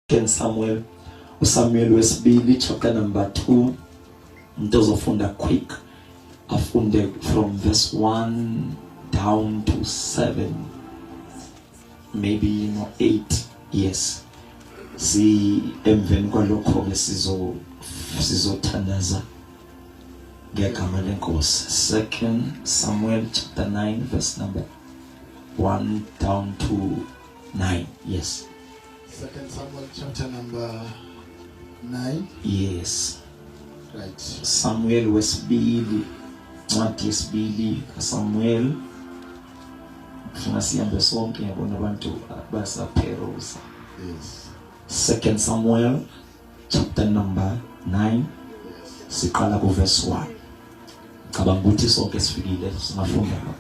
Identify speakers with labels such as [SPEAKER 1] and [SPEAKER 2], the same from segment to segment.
[SPEAKER 1] Second Samuel uSamuel wesibili chapter number 2 umuntu ozofunda quick afunde from verse 1 down to 7 maybe no 8 yes si emveni kwalokho ke sizo sizothandaza ngegama lenkosi Second Samuel chapter 9 verse number 1 down to 9 yes
[SPEAKER 2] Second Samuel chapter number 9.
[SPEAKER 1] Yes.
[SPEAKER 2] Right.
[SPEAKER 1] Samuel wesibili incwadi yesibili kaSamuel ngifuna sihambe sonke ngiyabona abantu basapheruza
[SPEAKER 2] Yes.
[SPEAKER 1] Second Samuel chapter number 9 siqala ku verse 1 Cabanga ukuthi sonke sifikile singafunda lo.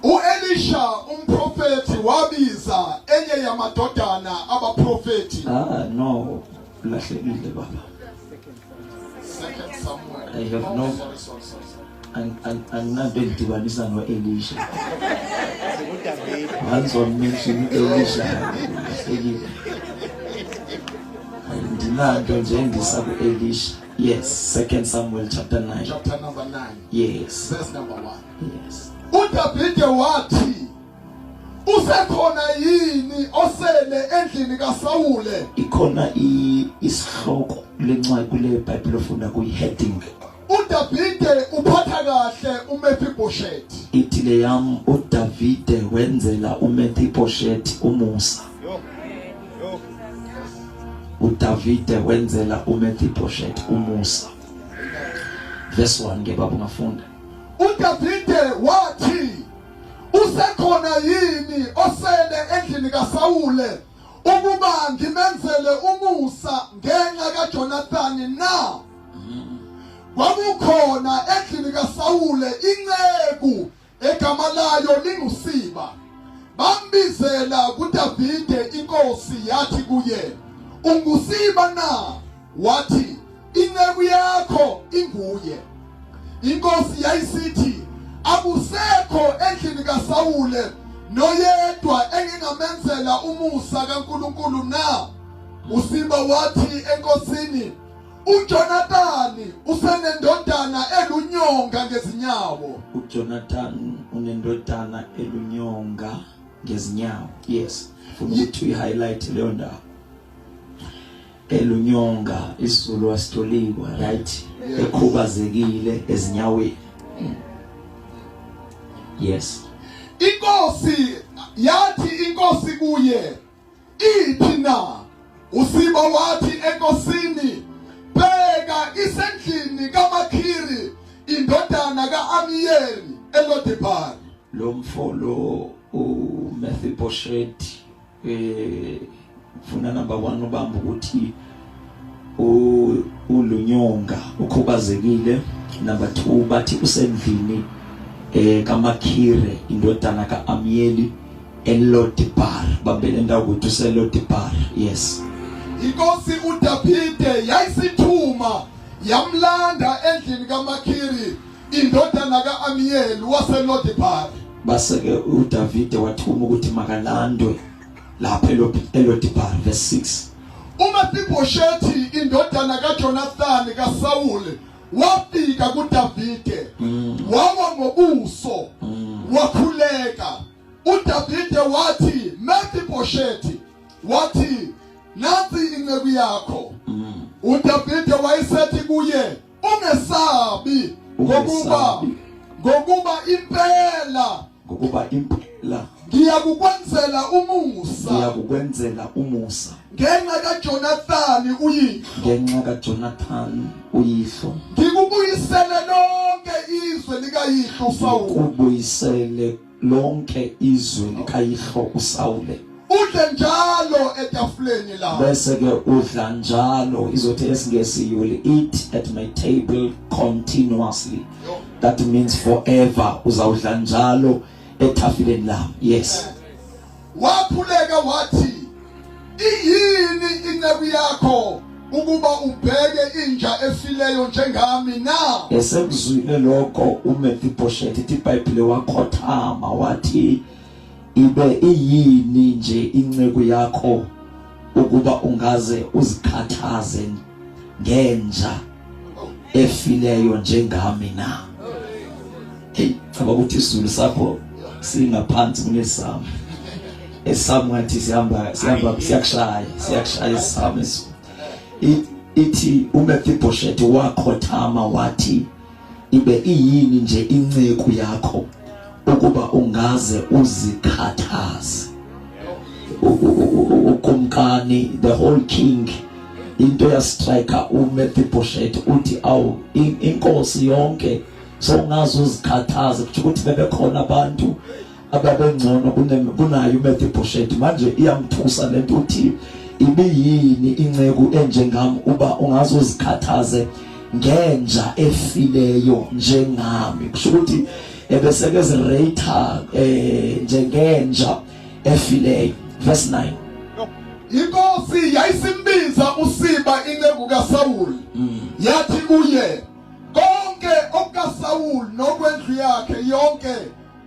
[SPEAKER 2] UElisha umprofeti wabiza enye yamadodana abaprofeti.
[SPEAKER 1] Ah no, lahlekile baba.
[SPEAKER 2] Second Samuel.
[SPEAKER 1] I have no
[SPEAKER 2] oh, sorry, sorry, sorry.
[SPEAKER 1] Anginanto engidibanisa no-Elisha. Once one mention Elisha. Lahlekile. Andinanto nje engisa ku-Elisha. Yes, Second Samuel chapter 9.
[SPEAKER 2] Chapter number 9.
[SPEAKER 1] Yes.
[SPEAKER 2] Verse number 1.
[SPEAKER 1] Yes.
[SPEAKER 2] uDavide wathi usekhona yini osele endlini kaSawule
[SPEAKER 1] Ikhona isihloko lencwadi kule Bible ofunda kuyi heading.
[SPEAKER 2] uDavide uphatha kahle uMefiboshethi
[SPEAKER 1] Ithi le yam uDavide wenzela uMephibosheth umusa. uDavide wenzela uMephibosheth umusa. Verse 1 ke baba ungafunda.
[SPEAKER 2] uDavide wathi usekhona yini osele endlini kaSawule ukuba ngimenzele umusa ngenxa kaJonathani na kwakukhona endlini kaSawule inceku egama layo linguSiba bambizela kuDavide inkosi yathi kuye unguSiba na wathi inceku yakho inguye inkosi yayisithi akusekho endlini kaSawule noyedwa engingamenzela umusa kaNkuluNkulu na uSiba wathi enkosini uJonathani usenendodana elunyonga ngezinyawo.
[SPEAKER 1] uJonathan unendodana elunyonga ngezinyawo. Yes, funa ukuthi uyi-highlight leyo ndawo. Elunyonga isiZulu wasitolikwa, right? Ekhubazekile ezinyaweni. Yes.
[SPEAKER 2] Inkosi yathi inkosi kuye Iphi na? USiba wathi enkosini, Bheka isendlini kaMakhiri indodana ka-Amiyeli eLodebari.
[SPEAKER 1] Lo mfo lo uMephibosheth eh funa number 1 ubamba ukuthi ulunyonga ukhubazekile number 2 bathi usendlini eh kaMakhire indodana kaAmiyeli eLodibar bambele ndawo ukuthi useLodibar yes
[SPEAKER 2] Inkosi uDavide yayisithuma yamlanda endlini kaMakhiri indodana kaAmiyeli waseLodibar
[SPEAKER 1] base-ke uDavide wathuma ukuthi makalandwe lapha eLodibar verse 6
[SPEAKER 2] UMefiboshethi indodana kaJonathani kaSawule wafika kuDavide wawa ngobuso wakhuleka uDavide wathi Mefiboshethi wathi nansi inceku yakho mm. uDavide wayesethi kuye ungesabi ngokuba ngokuba impela
[SPEAKER 1] ngokuba impela
[SPEAKER 2] ngiyakukwenzela umusa
[SPEAKER 1] ngiyakukwenzela umusa
[SPEAKER 2] ngenxa kaJonathani uyihlo
[SPEAKER 1] ngenxa kaJonathani uyihlo
[SPEAKER 2] ngikubuyisele lonke izwe likayihlo uSawule
[SPEAKER 1] ngikubuyisele lonke izwe likayihlo uSawule
[SPEAKER 2] udle njalo etafuleni la
[SPEAKER 1] bese ke udla njalo izothi esingesi you will eat at my table continuously that means forever uzawudla njalo etafuleni lami yes
[SPEAKER 2] wakhuleka wathi iyini inceku yakho ukuba ubheke inja efileyo njengami na
[SPEAKER 1] esekuzwile lokho uMephibosheth ithi iBhayibheli wakhothama wathi ibe iyini nje inceku yakho Ukuba ungaze uzikhathaze ngenja efileyo njengami na? Hey, cabanga ukuthi isizulu sakho singaphansi kunesami. Esami ngathi sihamba sihamba, siyakushaya, siyakushaya esami isizulu. Ithi uMephibosheth wakhothama wathi, ibe iyini nje inceku yakho ukuba ungaze uzikhathaze? Ukumkani, the whole king, into ya striker uMephibosheth uthi, awu, inkosi yonke so ungaze uzikhathaze. Kusho ukuthi bebekhona abantu ababengcono kunayo uMephibosheth. Manje iyamthusa lento, uthi ibiyini inceku enjengami uba ungaze uzikhathaze ngenja efileyo njengami? Kusho ukuthi ebeseke zirate njengenja efileyo. Verse 9.
[SPEAKER 2] Inkosi yayisimbiza uSiba inceku kaSawuli, yathi kuye, konke okukaSawuli nokwendlu yakhe yonke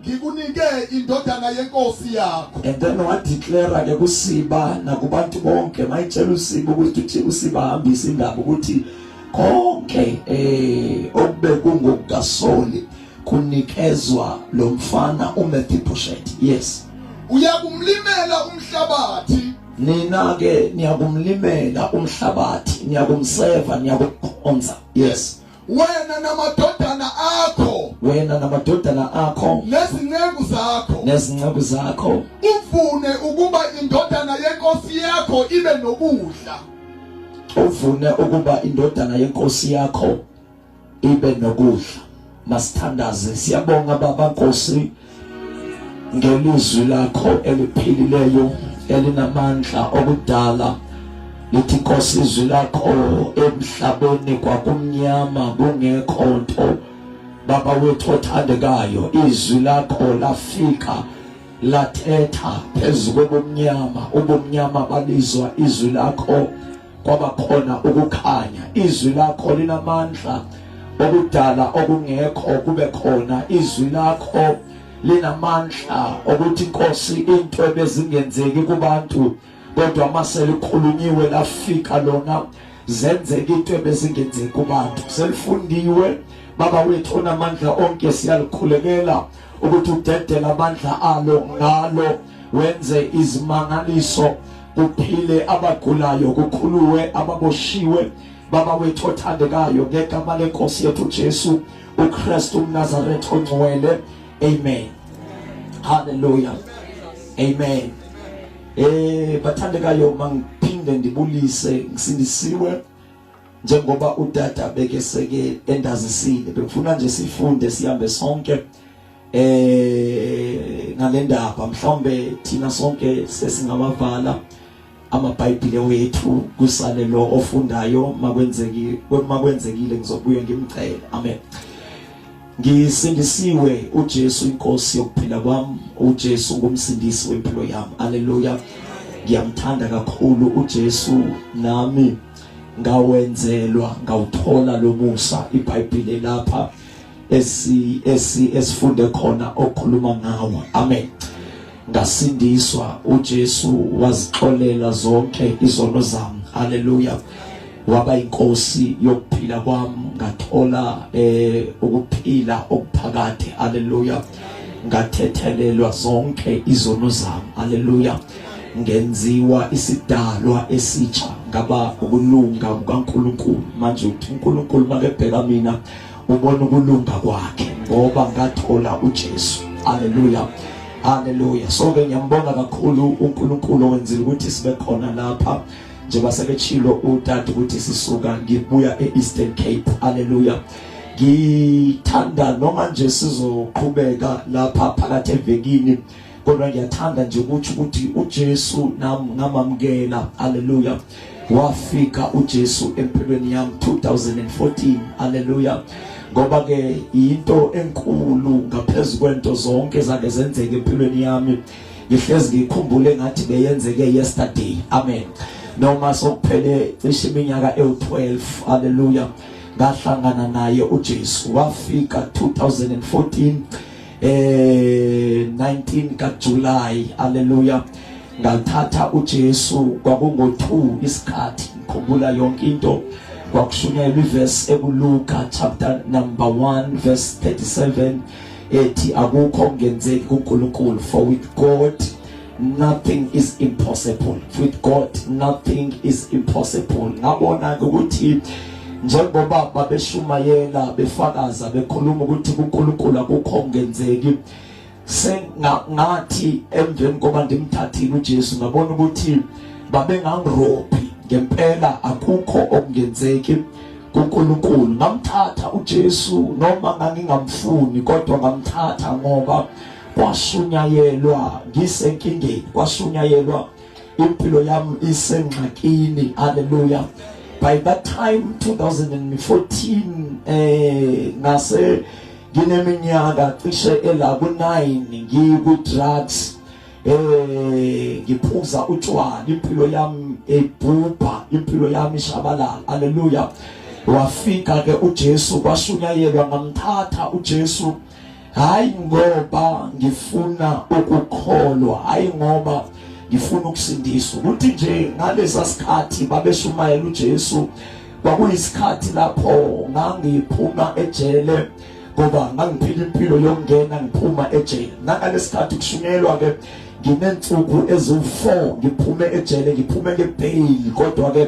[SPEAKER 2] ngikunike indodana yenkosi yakho.
[SPEAKER 1] And then wadeclare ke kuSiba nakubantu bonke, mayitshela uSiba ukuthi uthi uSiba hambisa indaba ukuthi konke okube kungokukaSoli kunikezwa lo mfana uMephibosheth. Yes.
[SPEAKER 2] Uyakumlimela umhlabathi.
[SPEAKER 1] Nina ke niyakumlimela umhlabathi, niyakumseva, niyakumkhonza. Yes.
[SPEAKER 2] Wena namadodana akho.
[SPEAKER 1] Wena namadodana akho.
[SPEAKER 2] Nezinceku zakho.
[SPEAKER 1] Nezinceku zakho.
[SPEAKER 2] Uvune ukuba indodana yenkosi yakho ibe nokudla.
[SPEAKER 1] Uvune ukuba indodana yenkosi yakho ibe nokudla. Masithandaze. Siyabonga Baba Nkosi ngelizwi lakho eliphilileyo elinamandla okudala. Lithi Nkosi izwi lakho, emhlabeni kwakumnyama kungekho nto. Baba wethu othandekayo, izwi lakho lafika lathetha phezu kobumnyama, ubumnyama balizwa izwi lakho, kwaba khona ukukhanya. Izwi lakho linamandla okudala okungekho kube khona. Izwi lakho linamandla okuthi Nkosi into ebezingenzeki kubantu, kodwa mase likhulunyiwe lafika lona, zenzeka into ebezingenzeki kubantu. Selifundiwe, Baba wethu onamandla onke, siyalikhulekela ukuthi udedele amandla alo, ngalo wenze izimangaliso, kuphile abagulayo, kukhuluwe ababoshiwe. Baba wethu othandekayo, ngegama lenkosi yethu Jesu uKristu umNazaretha ongcwele, amen. Hallelujah, amen. Bathandekayo, mangiphinde ndibulise. Ngisindisiwe njengoba utata bekeseke endazisile. Bekufuna nje sifunde sihambe sonke ngalendaba. Mhlawumbe thina sonke sesingawavala amaBhayibhile wethu, kusale lo ofundayo. Makwenzekile, makwenzekile ngizobuye ngimcele. Amen. Ngisindisiwe, uJesu inkosi yokuphila kwami, uJesu ngumsindisi wempilo yami. Haleluya. Ngiyamthanda kakhulu uJesu, nami ngawenzelwa, ngawuthola lo musa iBhayibhile lapha esi esifunde khona okhuluma ngawo. Amen. Ngasindiswa, uJesu wazixolela zonke izono zami. Haleluya. Waba inkosi yokuphila kwami, ngathola ukuphila okuphakade. Haleluya. Ngathethelelwa zonke izono zami. Haleluya. Ngenziwa isidalwa esitsha, ngaba ukulunga kukaNkuluNkulu. Manje uthi uNkulunkulu makebheka mina ubona ukulunga kwakhe ngoba ngathola uJesu. Haleluya, haleluya. So ke ngiyambonga kakhulu uNkulunkulu owenzile ukuthi sibe khona lapha. Njengoba sebetshilo utata ukuthi sisuka, ngibuya e-Eastern Cape. Haleluya. Ngithanda noma nje sizoqhubeka lapha phakathi evekini, kodwa ngiyathanda nje ukuthi uJesu nami ngamamukela. Haleluya. Wafika uJesu empilweni yami 2014. Haleluya. Ngoba ke into enkulu ngaphezulu kwento zonke zake zenzeke empilweni yami, ngihlezi ngikhumbule ngathi beyenzeke yesterday. Amen. Noma sokuphele cishe iminyaka ewu12. Haleluya. Ngahlangana naye uJesu, wafika 2014 19 kaJuly. Haleluya. Ngathatha uJesu, kwakungo-2 isikhathi, ngikhumbula yonke into. Kwakushunyayelwa iverse ekuLuka chapter number 1 verse 37 ethi akukho okungenzeki kuNkulunkulu, for with God nothing is impossible, with God nothing is impossible. Ngabona ukuthi njengoba babeshumayela befakaza bekhuluma ukuthi kuNkulunkulu akukho okungenzeki, sengathi emveni koba ndimthathile uJesu ngabona ukuthi babengangirobhi ngempela, akukho okungenzeki kuNkulunkulu. Ngamthatha uJesu noma ngangingamfuni, kodwa ngamthatha ngoba kwashunyayelwa ngisenkingeni, kwashunyayelwa impilo yami isengxakini. Haleluya. By that time 2014 ngase ngineminyaka cishe ela ku9 ngiku drugs, ngiphuza utshwala, impilo yami ebhubha, impilo yami ishabalala. Haleluya. Wafika ke uJesu, kwashunyayelwa, ngamthatha uJesu, hayi ngoba ngifuna ukukholwa, hayi ngoba ngifuna ukusindiswa. Ukuthi nje ngalesa sikhathi babeshumayela uJesu, kwakuyisikhathi lapho ngangiphuma ejele, ngoba ngangiphila impilo yokungena ngiphuma ejele. Nangalesikhathi kushunyelwa ke nginensuku eziwu4 ngiphume ejele, ngiphume ngebail, kodwa ke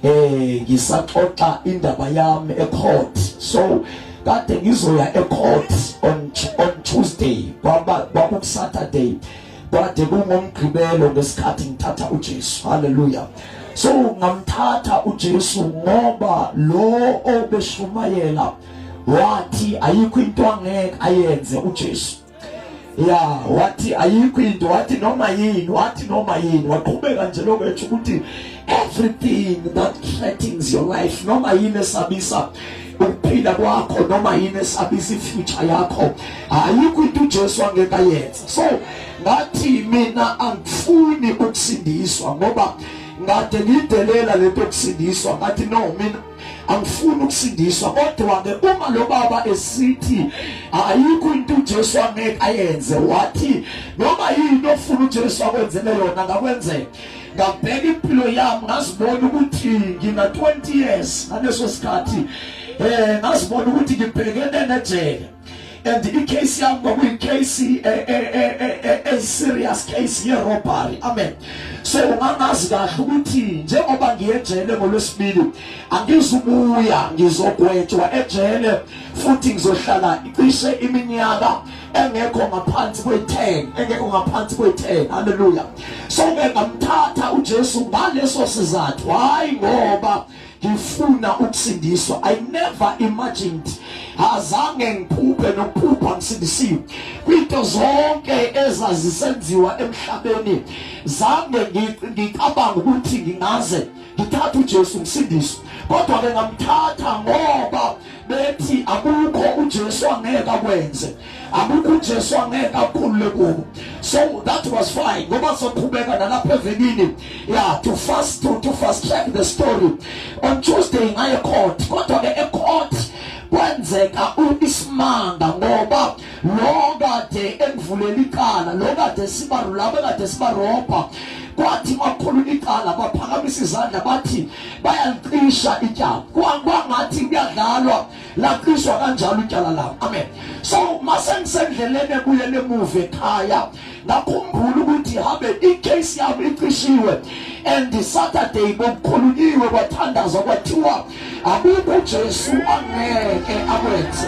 [SPEAKER 1] ngisaxoxa indaba yami ecourt. So kade ngizoya ecourt on Tuesday, kwaba kwaku Saturday, kade kungomgqibelo ngesikhathi ngithatha uJesu. Haleluya. So ngamthatha uJesu ngoba lo obeshumayela wathi ayikho into angeke ayenze uJesu. Ya, wathi ayikho into, wathi noma yini, wathi noma yini. Waqhubeka nje lokho ethi ukuthi everything that threatens your life, noma yini esabisa ukuphila kwakho, noma yini esabisa ifuture yakho, ayikho into uJesu angeke ayenze. So ngathi mina angifuni ukusindiswa, ngoba ngade ngidelela lento yokusindiswa. Ngathi no, mina angifuni ukusindiswa, kodwa ke uma lo baba esithi ayikho into uJesu angeke ayenze, wathi noma yini ofuna uJesu akwenzele yona ngakwenzela. Ngabheka impilo yami, ngazibona ukuthi ngina 20 years ngaleso sikhathi, ngazibona ukuthi ngibhekene nejele, and i-case yami kwakuyi-case e serious case ye-robbery. Amen. So ngangazi kahle ukuthi njengoba ngiyejele ngolwesibili, angizubuya, ngizogwetshwa ejele futhi ngizohlala cishe iminyaka engekho ngaphansi kwe-10, engekho ngaphansi kwe-10. Haleluya. So ke ngamthatha uJesu ngaleso sizathu, hayi ngoba ngifuna ukusindiswa. I never imagined, azange ngiphuphe nokuphupha ngisindisiwe. Kwinto zonke ezazisenziwa emhlabeni, zange ngicabanga ukuthi ngingaze ngithathe uJesu ngisindiswe, kodwa ke ngamthatha ngoba bethi akukho uJesu angeke akwenze, akukho uJesu angeke akhulule kubo. So that was fine, ngoba soqhubeka nalapha evenini. Yeah, to fast track the story, on Tuesday ngaye court, kodwa ke ecourt kwenzeka isimanga, ngoba lo kade engivulela icala, lo kade sibarula, kade sibarobha, kwathi makhuluma icala baphakamisa izandla bathi bayalicisha ityala, kwangathi kuyadlalwa, laqishwa kanjalo ityala lami. Amen. So mase ngisendleleni ebuyele emuva ekhaya, ngakhumbula ukuthi habe, icase yami icishiwe, and Saturday bokukhulunyiwe, kwathandazwa, kwathiwa akukho uJesu angeke akwenze.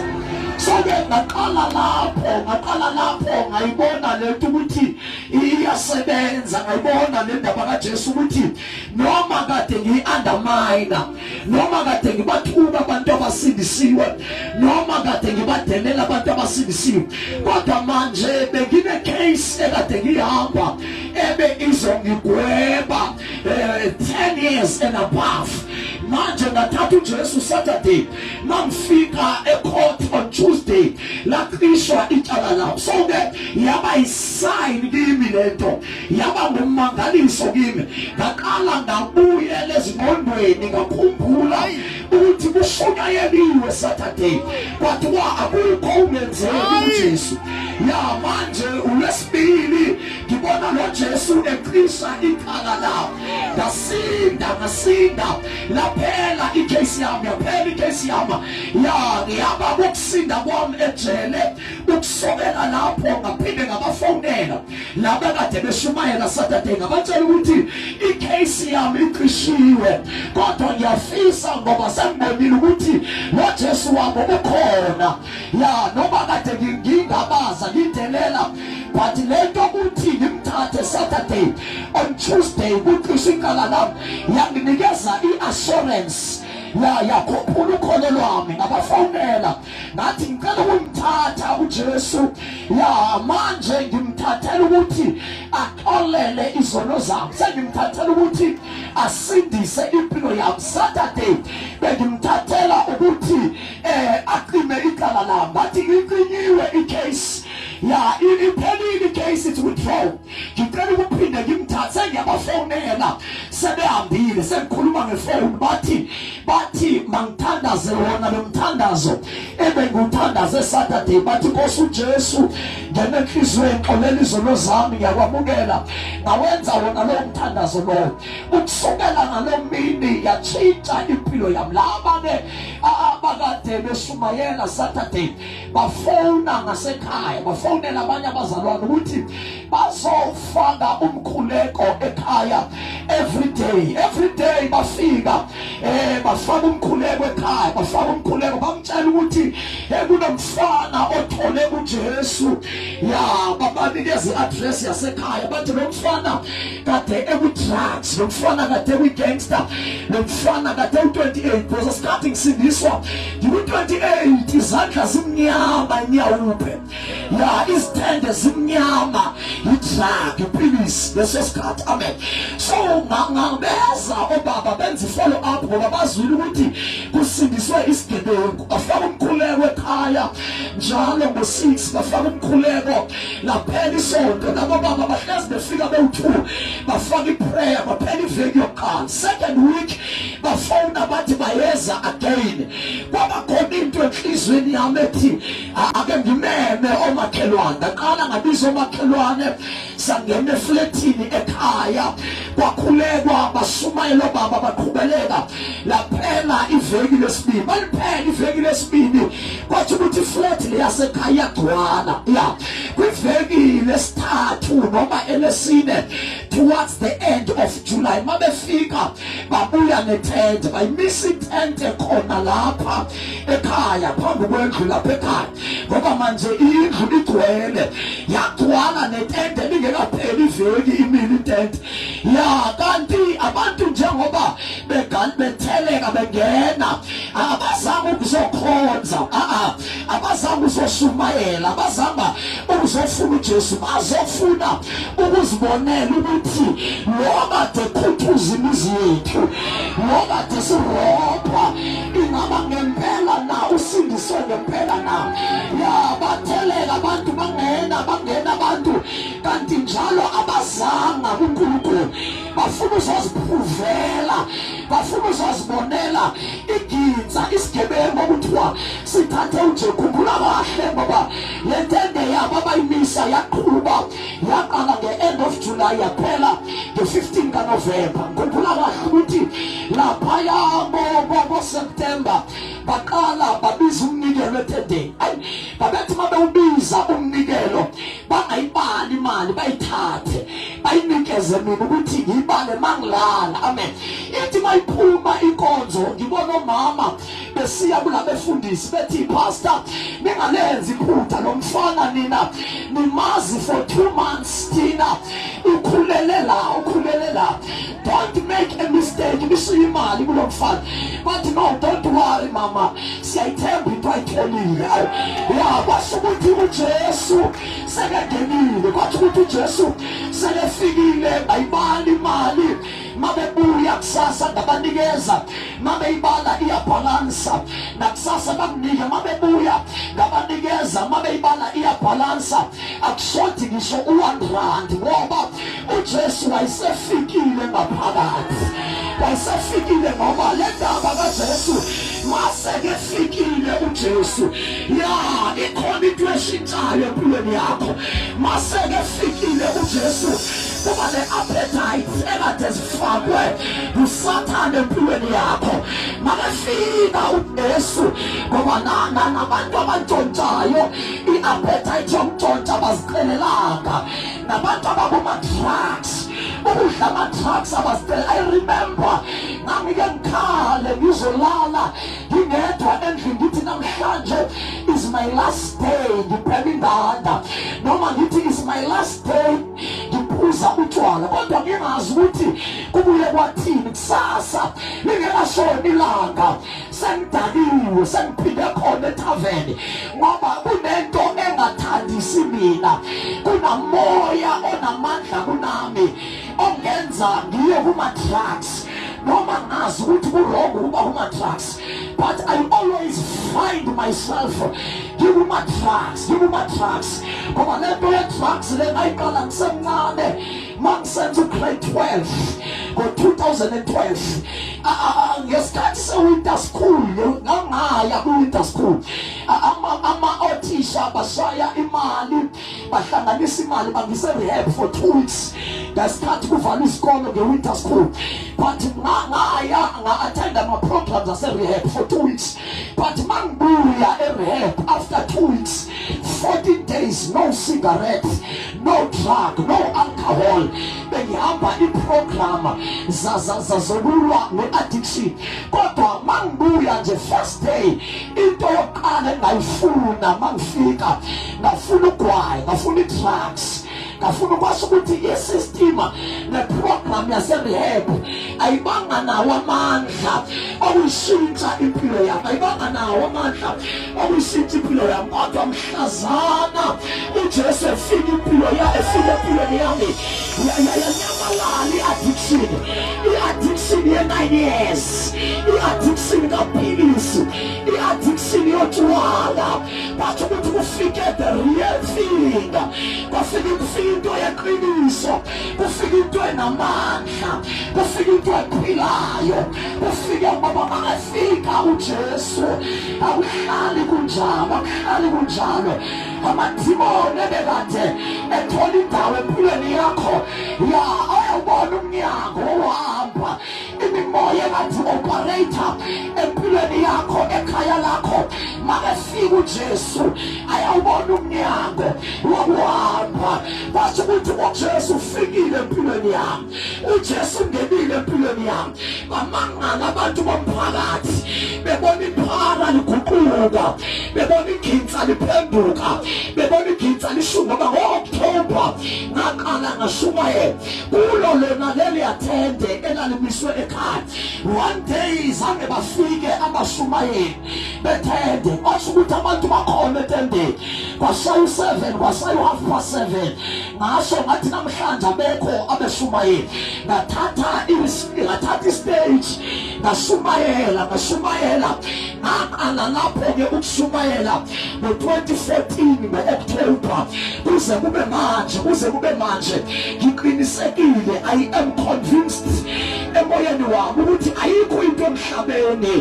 [SPEAKER 1] So ke ngaqala lapho, ngaqala lapho ngayibona lento ukuthi iyasebenza, ngayibona le ndaba kaJesu ukuthi noma kade ngiyi-undermine, noma kade ngibathuka abantu abasindisiwe, noma kade ngibadelela abantu abasindisiwe, kodwa manje bengine case ekade ngihamba ebe izongigweba 10 years and above. Manje ngathatha uJesu Saturday, mangifika ecourt on Tuesday laqishwa icala lami. So ke yaba isign kimi lento, yaba ngumangaliso kimi. Ngaqala ngabuyela ezingqondweni, ngakhumbula ukuthi ukuthi kushunyayeliwe Saturday, kwathiwa akukho ungenzeki kuJesu. Ya manje ulwesibili ngibona lo Jesu eqisha icala lami, ngasinda, ngasinda, laphela icase yami, yaphela icase yami. Ya ngiyaba ukusinda kwami ejele. Ukusokela lapho ngaphinde ngabafonela laba kade beshumayela Saturday, ngabatshela ukuthi icase yami icishiwe, kodwa ngiyafisa ngoba sengibonile ukuthi lo Jesu wabo ukhona. Ya noma kade ngingabaza ngidelela, but lento ukuthi ngimthathe Saturday, on Tuesday kucishe icala lami, yanginikeza iassurance, ya yakhuphula ukholo lwami. Ngabafonela ngathi ngicela ukumthatha uJesu, ya manje ngimthathela ukuthi axolele izono zami, sengimthathela ukuthi asindise impilo yami. Saturday bengimthathela ukuthi aqime icala lami, bathi iqinyiwe icase, ya iphelile icase, it's withdrawn. Ngicela ukuphinde ngimthathe. Ngiyabafonela sebehambile, sengikhuluma ngefoni, bathi mangithandaze wona lo mthandazo ebengiwuthandaze Saturday. Bathi Nkosi uJesu, ngena enhliziyweni, xolela izono zami, ngiyakwamukela. Ngawenza wona lo mthandazo lowo. Ukusukela ngalo mini yatshintsha impilo yami. Laba ke abakade beshumayela Saturday bafona ngasekhaya, bafonela abanye abazalwane ukuthi bazofaka umkhuleko ekhaya every day, every day. Bafika bafaka umkhuleko ekhaya, bafaka umkhuleko, bamtshela ukuthi kunomfana othole uJesu. Ya babanikeza iaddress yasekhaya, bathi lo mfana kade eku drugs, lo mfana kade eku gangster, lo mfana kade u28, because sikhathi ngisindiswa ngiku 28, izandla zimnyama inyawuphe, ya izithende zimnyama, idrug, ipilisi leso sikhathi. Amen. So ngabeza obaba benza follow up ngoba bazwile ukuthi kusindiswe isigebengu, bafaka umkhuleko ekhaya njalo ngo6, bafaka umkhuleko. Laphela isonto, labo baba bahlezi befika bewu2, bafaka iprayer, baphela iveki yokuqala. Second week bafona bathi bayeza again. Kwaba khona into enhlizweni yami ethi ake ngimeme omakhelwane. Ngaqala ngabiza omakhelwane, sangena efletini ekhaya, kwakhulekwa, bashumayela obaba, baqhubeleka. Laphela iveki lesibili, baliphela iveki lesibili, kwathi ukuthi iflat leyasekhaya iyagcwala. Ya kwiveki lesithathu noma elesine, towards the end of July, mabefika babuya nethente, bayimisa ithente khona lapha ekhaya, phambi kwendlu lapha ekhaya, ngoba manje indlu igcwele, yagcwala netente lingekapheli iveki imile itente. Ya kanti abantu njengoba betheleka bengena, abazange ukuzokhonza, abazange ukuzoshumayela, abazange ukuzofuna uJesu, bazofuna ukuzibonela ukuthi lo kade khuthuza imizi yethu, lo kade sirobha, ingaba ngempela na usindiswe ngempela na. Ya batheleka abantu, bangena, bangena abantu, kanti njalo abazanga kuNkulunkulu, bafuna uzoziphuvela, bafuna uzozibonela iginsa isigebengu okuthiwa sithathe uJesu. Khumbula kahle, ngoba le ntende yabo abayimisa yaqhuba, yaqala nge-end of July, yaphela nge-15 kaNovember. Khumbula kahle ukuthi laphaya bo-September baqala babiza umnikelo etendeni. Ayi babethi uma bewubiza umnikelo bangayibali imali, bayithathe bayinikeze mina ukuthi ngiyibale mangilala. Amen. Ithi mayiphuma inkonzo ngibona omama besiya kulabefundisi bethi, pastor, ningalenzi iphutha, lo mfana nina nimazi for 2 months, thina ukhulele la, ukhulele la, don't make a mistake, nishiye imali kulo mfana. Bathi no, don't worry mama, siyayithemba into ayitholile. Ya kwasho ukuthi uJesu sekengenile, kwathi ukuthi uJesu sekefikile, bayibala imali, mabebuya kusasa ngabanikeza, mabeyibala iyabhalansa, nakusasa bakunike, mabebuya ngabanikeza, mabeyibala iyabhalansa, akushodi ngisho u1 rand, ngoba uJesu wayesefikile ngaphakathi, wayesefikile, ngoba le ndaba kaJesu Mase ke fikile uJesu, ya ikhona into eshintshayo empilweni yakho. Mase ke fikile uJesu, kuba ne-appetite ekade zifakwe nguSathane empilweni yakho. Makefika uJesu, ngoba nabantu abantshontshayo i-appetite yokuntshontsha bazicelelanga, nabantu abakuma-drugs ukudla ama-drugs abazicela. I remember ngangike ngikhale ngizolala ngingedwa endlini, ngithi namhlanje is my last day ngibhema inganda, noma ngithi is my last day ngiphuza utshwala, kodwa ngingazi ukuthi kubuye kwathini kusasa lingekashoni ilanga sengidakiwe, sengiphinde khona ethaveni, ngoba kunento engathandisi mina, kunamoya onamandla kunami ongenza ngiye kuma-drugs, noma ngazi ukuthi ku-wrong ukuba kuma-drugs, but I always find myself ngikuma-drugs, ngikuma-drugs, ngoba le nto ye-drugs le ngayiqala ngisemncane, mangisenza u-grade 12 ngo-2012, ngesikhathi se-winter school. Ngangaya kwi-winter school, ama-othisha bashaya imali, bahlanganisa imali, bangise rehab for 2 weeks ngesikhathi kuvalwa isikolo nge-winter school. But ngaya nga-attend ama-programs ase-rehab for 2 weeks, but mangibuya e-rehab after 2 weeks, 14 days, no cigarette, no drug, no alcohol. Bengihamba i-program zokulwa ne-addiction, kodwa mangibuya nje first day, into yokuqala engayifuna mangifika, ngafuna ugwayi, ngafuna i-drugs, ngafuna ukwasho ukuthi i-system ne-program yase-rehab ayibanga nawo amandla okuyishintsha impilo yami, ayibanga nawo amandla okuyishintsha impilo yami. Kodwa mhlazana uJesu efika impilo ya efika empilweni yami, yanyamalala i-addiction, i-addiction ye-9 years, i-addiction kaphilisi, i-addiction yotshwala. Bathi ukuthi kufike the real thing, kwafika, kufika into yeqiniso, kufika into enamandla, kufika into ephilayo, kufike, ngoba makafika uJesu akuhlali kunjalo, akuhlali kunjalo. Amadimoni ebekade ethola indawo empilweni yakho, ya ayawubona umnyango wohamba. Imimoya engathi operate empilweni yakho, ekhaya lakho, makefika uJesu ayawubona umnyango wokuhamba. Kwasho ukuthi uJesu ufikile empilweni yami, uJesu ungenile empilweni yami. Bamangala abantu bomphakathi bebona iphara liguquka, bebona igintsa liphenduka, bebona igintsa lishunga, ngoba ngo-October ngaqala ngashumayela kulo lona leliya thende elalimiswe ekhaya. One day zange bafike abashumayeli bethende, kwasho ukuthi abantu bakhona etendeni. Kwashaya u-7, kwashaya u-7:30, ngasho ngathi namhlanje abekho abeshumayeli. Ngathatha i-stage, ngashumayela, ngashumayela. Ngaqala lapho-ke ukushumayela ngo-2014 ngo-October kuze kube manje, kuze kube manje. Ngiqinisekile, I am convinced emoyeni wami ukuthi ayikho into emhlabeni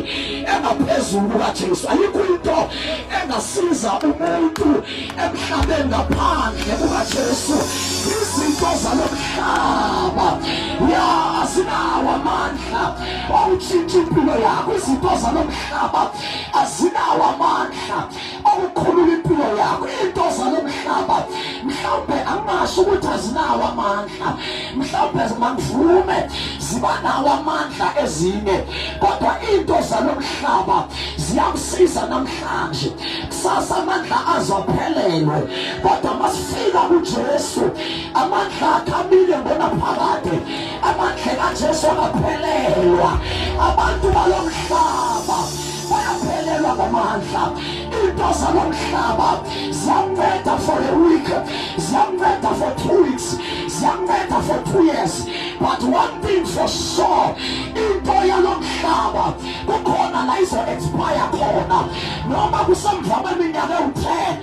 [SPEAKER 1] engaphezulu kukaJesu, ayikho into engasiza umuntu emhlabeni ngaphandle kukaJesu. Izinto zalomhlaba ya azinawo amandla okutshintsha impilo yakho, izinto zalomhlaba azinawo amandla okukhulula impilo yakho. Into zalomhlaba mhlawumbe angasho ukuthi azinawo amandla, mhlawumbe mangivume ziba nawo amandla ezinye, kodwa into zalomhlaba ziyakusiza namhlanje, kusasa amandla azophelelwe. Kodwa masifika kuJesu, amandla akhe amile ngonaphakade, amandla kaJesu angaphelelwa. Abantu balomhlaba bayaphelelwa ngamandla. Into zalomhlaba ziyanceda for a week, ziyanceda for 2 weeks, ziyanceda for 2 years, but one thing for sure, into yalomhlaba kukhona la izo-expire khona, noma kusemva kweminyaka ewu-10.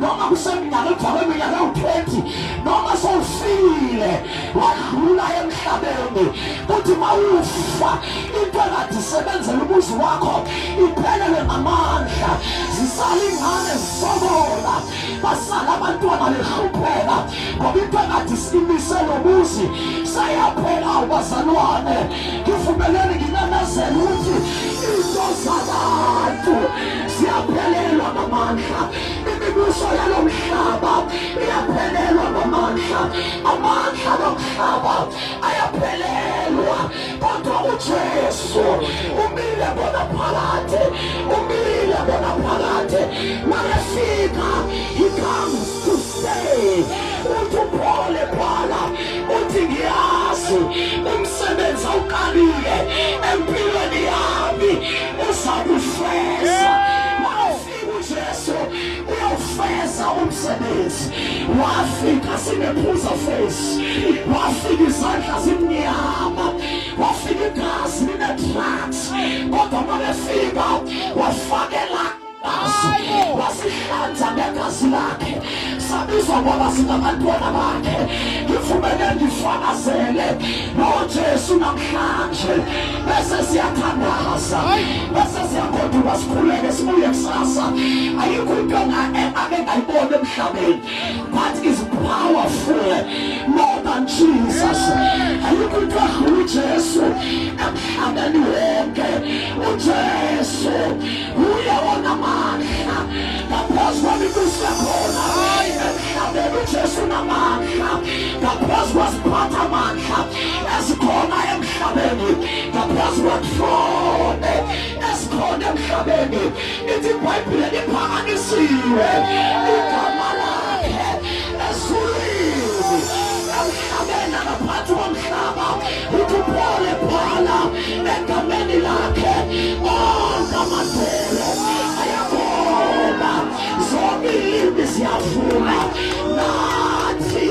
[SPEAKER 1] Noma kuseminyaka emva kweminyaka ewu-20, noma sowufile wadlula emhlabeni, kuthi mawufa into ekade isebenzela umuzi wakho iphelele ngamandla, zisala ingane zisokola, basala abantwana behlupheka ngoba into ekade imise lo muzi seyaphela. Bazalwane, ngivumeleni nginanazele ukuthi into zabantu ziyaphelelwa ngamandla, imibuso yalo mhlaba iyaphelelwa ngamandla, amandla lomhlaba ayaphelelwa, kodwa uJesu umile bona phakade, umile bona phakade. Makefika, he comes to stay. Uthi uPaul ebhala uthi, ngiyazi umsebenzi awuqalile empilweni yami uzakufeza. Makefika uJesu uyawufeza umsebenzi. Wafika sinephuza face, wafika izandla zimnyama, wafika igazi line-drugs, kodwa makefika wafakela igazi, wasihlanza ngegazi lakhe, sabizwa ngoba singabantwana bakhe. Ngivumele ngifakazele noJesu namhlanje, bese siyathandaza, bese siyagoduka, sikhuleke, sibuye kusasa. Ayikho into ake ngayibona emhlabeni but is powerful more than Jesus. Ayikho into edlula uJesu emhlabeni wonke. UJesu uye onamandla ngaphezu kwemibuso yakhona emhlabeni. UJesu unamandla ngaphezu kweziphathamandla ezikhona emhlabeni, ngaphezu kwethrone esikhona emhlabeni. Ithi iBhayibhile liphakanyisiwe igama lakhe ezulwini, emhlabeni nangaphansi komhlaba. Uthi uPaul ebhala, egameni lakhe onke amadolo ayagoba, zonke ilimi ziyavuma. Nathi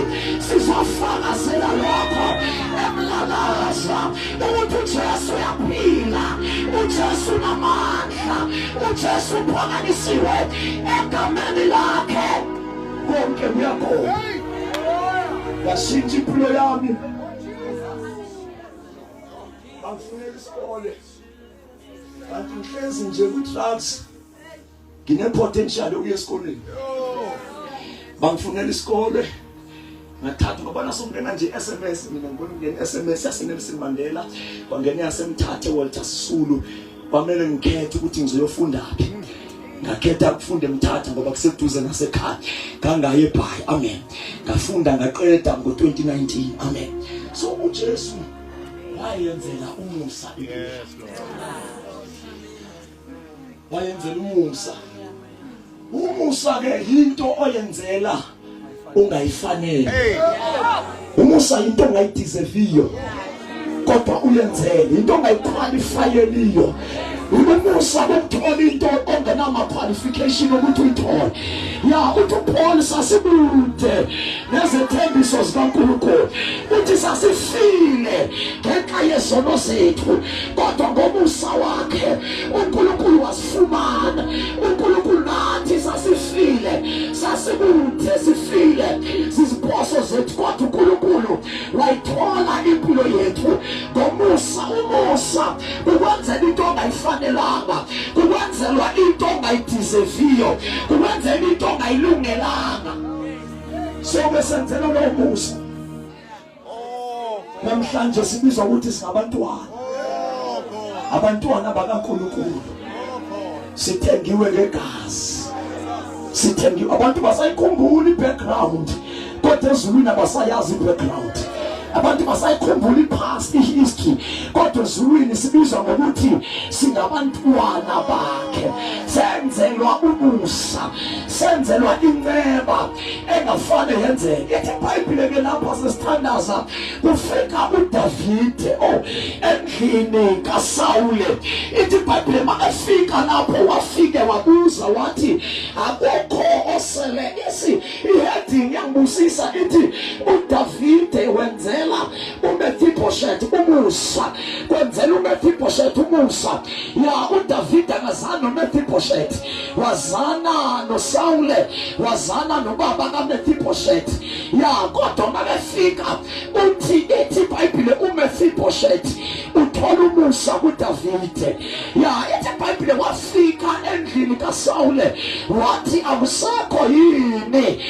[SPEAKER 1] sizofakazela lokho emlalaza ukuthi uJesu uyaphila, uJesu unamandla, uJesu uphakanyisiwe, egameni lakhe konke kuyakhona. Yashintsha impilo yami. Bangifunela isikole, kanti ngihlezi nje kwi-drugs, ngine-potential yokuya esikoleni. Bangifunela isikole, ngathatha ngoba nasongena nje SMS, mina ngibona kungena SMS yaseNelson Mandela, kwangena yaseMthatha Walter Sisulu, kwamele ngikhethe ukuthi ngizoyofunda phi. Ngakhetha ukufunda eMthatha ngoba kuseduze nasekhaya, ngangaye eBhayi. Amen. Ngafunda ngaqeda ngo-2019. Amen. So uJesu wayenzela umusa impilo.
[SPEAKER 2] Yes, Lord.
[SPEAKER 1] Wayenzela umusa. Umusa ke yinto oyenzela ungayifanele. Umusa into ongayideserviyo kodwa uyenzele, into ongayiqualifyeliyo. Umusa ukuthola into ongenama qualification ukuthi uyithole. Ya, uthi uPaul sasibude nezethembiso zikaNkulunkulu, uthi sasifile ngenxa yezono zethu, kodwa ngomusa wakhe uNkulunkulu wasifumana. uNkulunkulu nathi sasifile, sasikude, sifile ziziphoso zethu, kodwa uNkulunkulu wayithola impilo yethu ngomusa. Umusa kukwenzela into ongayifanelanga, kukwenzelwa into ongayideserviyo, kukwenzela into ongayilungelanga. Sobe senzela lowo musa. Namhlanje sibizwa ukuthi singabantwana, abantwana bakaNkulunkulu, sithengiwe ngegazi, sithengiwe. Abantu basayikhumbula i-background, kodwa ezulwini abasayazi i-background. Abantu basayikhumbula i-past, i-history, kodwa ezulwini sibizwa ngokuthi singabantwana bakhe. Senzelwa umusa, senzelwa inceba engafane yenzeke. Ithi iBhayibhile ke lapha sesithandaza, kufika uDavide oh endlini kaSawule. Ithi iBhayibhile makafika lapho wafike wabuza wathi, akukho osele? Isi iheading yangibusisa, ithi uDavide wenzela uMephibosheth umusa, kwenzela uMephibosheth umusa. Ya, uDavide akazange Wazana noMephibosheth, wazana noSawule, wazana nobaba kaMephibosheth. Ya, kodwa makefika uthi ithi iBhayibhile uMephibosheth uthola umusa kuDavide. Ya, ithi iBhayibhile wafika endlini kaSawule wathi akusekho yini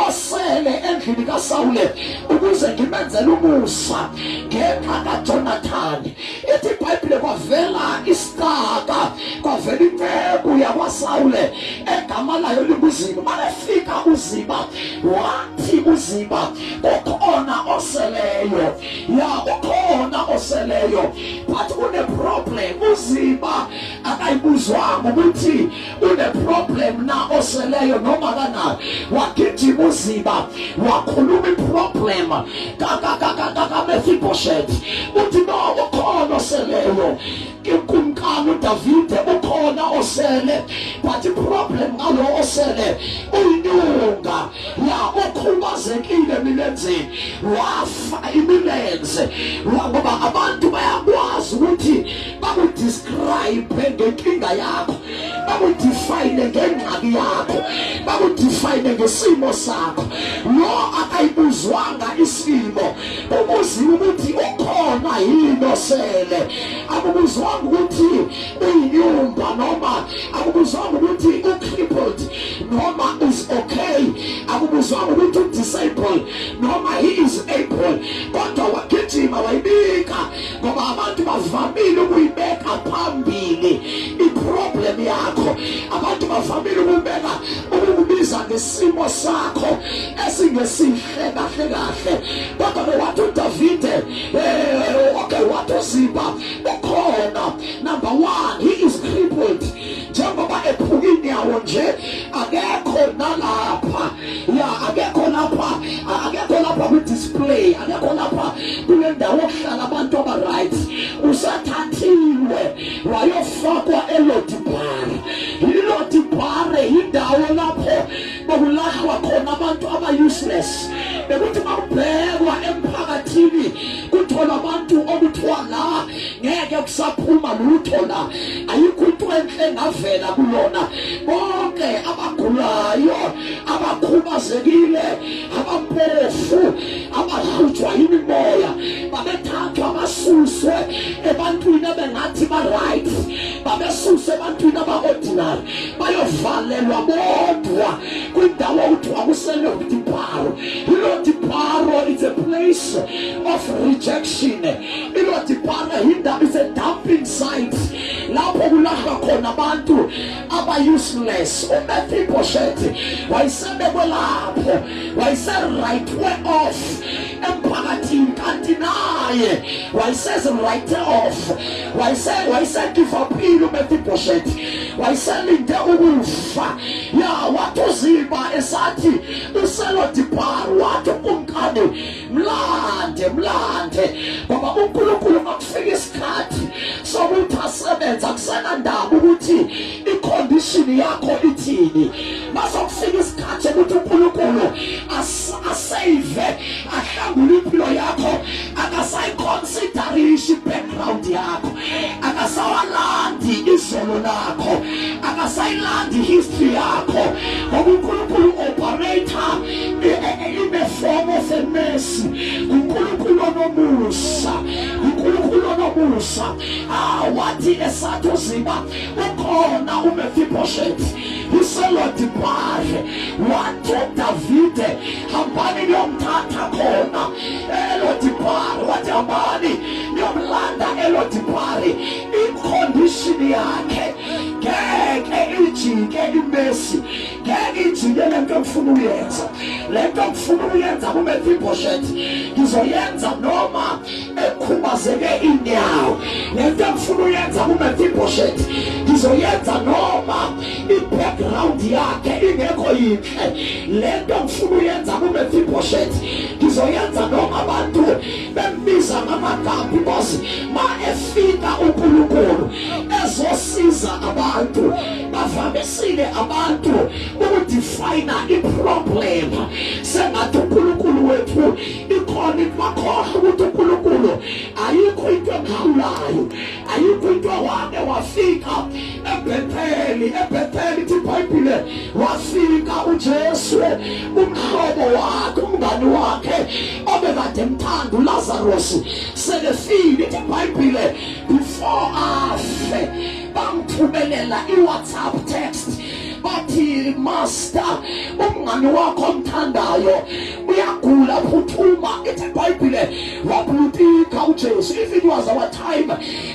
[SPEAKER 1] osele endlini kaSawule ukuze ngimenzele umusa ngenxa kaJonathani. Ithi iBhayibhile kwavela isicaka, kwavela inceku yakwaSawule egama layo linguZiba. Makefika uZiba wathi uZiba kukhona oseleyo, ya ukhona oseleyo, but une-problem. UZiba akayibuzwanga ukuthi une-problem na oseleyo noma kanayo. Wagijima uZiba wakhuluma i-problem kaMefiboshethi, uthi no ukhona oseleyo. Ikumkani uDavide ukhona osele, but i-problem ngalo osele uyinyunga, ya ukhubazekile emilenzeni, wafa imilenze, ngoba abantu bayakwazi ukuthi bakudescribe ngenkinga yakho, bakudefine ngengxaki yakho, bakudefine ngesimo sakho. Lo akayibuzwanga isimo, ubuziwe ukuthi ukhona yini osele, akubuzwanga ukuthi uyinyumba noma akubuzwanga ukuthi u-crippled noma is okay, akubuzwanga ukuthi u-disabled noma he is able, kodwa wagijima wayibika, ngoba abantu bavamile ukuyibeka phambili i-problem yakho. Abantu bavamile ukubeka ukukubiza ngesimo sakho esingesihle kahle kahle. Kodwa ke wathi uDavide, okay, wathi uZiba ukhona. Number one, he is crippled, njengoba ephuka inyawo nje, akekho nalapha, ya akekho lapha, akekho lapha ku-display, akekho lapha kule ndawo okuhlala abantu aba-right. Usathathiwe wayofakwa eLodibar. ILodibar yindawo lapho bekulahlwa khona abantu aba-useless, bekuthi makubhekwa emphakathini kutholwa abantu okuthiwa la ngeke kusaphuma lutho, la ayikho into enhle engavela kulona. Bonke abagulayo, abakhubazekile, abampofu, abahlutshwa yimimoya babethathwa basuswe ebantwini ebengathi ba-right, babesuswe ebantwini aba-ordinary, bayovalelwa bodwa kwindawo okuthiwa kuseLodibharo. ILodibharo it's a place of rejection. ILodibharo yindawo, it's a dumping site lapho kulahlwa khona abantu aba-useless. uMephibosheth wayesebekwe lapho, wayese-write off emphakathini, kanti naye wayesezi-write off, wayese-give up-ile uMephibosheth, wayeselinde ukufa. Ya, wathi uZiba esathi useLodibar, wathi ukumkani mlande, mlande, ngoba uNkulunkulu makufika isikhathi sokuthi asebenze akusenandaba ukuthi i-condition yakho ithini. Masokufika isikhathi sokuthi uNkulunkulu asave, ahlangule impilo yakho, akasayiconsiderishi i-background yakho, akasawalandi izolo lakho, akasayilandi history yakho, ngoba uNkulunkulu operate in the form of a mercy. uNkulunkulu onomusa, uNkulunkulu onomusa. Wathi esathi uZiba ukhona uMephibosheth useLodibar, wathi uDavide hambani niyomthatha khona eLodibar, wathi hambani niyomlanda eLodibar, i-condition yakhe ngeke ijike, i-mercy ngeke ijike. Lento engifuna ukuyenza, lento engifuna ukuyenza kuMephibosheth ngizoyenza noma ekhubazeke inyawo. Lento engifuna uyenza kuMephibosheth ngizoyenza noma i-background yakhe ingekho yinhle. Lento engifuna uyenza kuMephibosheth ngizoyenza noma abantu bembiza ngamagama, because ma efika uNkulunkulu ezosiza abantu, bavamisile abantu ukudefine i-problem sengathi uNkulunkulu wethu ikhona into. Bakhohlwa ukuthi uNkulunkulu ayikho into emhlulayo, ayikho into. Wake wafika. eBetheli. eBetheli ithi iBhayibhile wafika uJesu, umhlobo wakhe, umngani wakhe obekade emthanda uLazarus selefile. Ithi iBhayibhile before afe bamthumelela iWhatsApp text, bathi, "Master, umngani wakho omthandayo uyagula, phuthuma." Ithi iBhayibhile wablutika uJesu. If it was our time,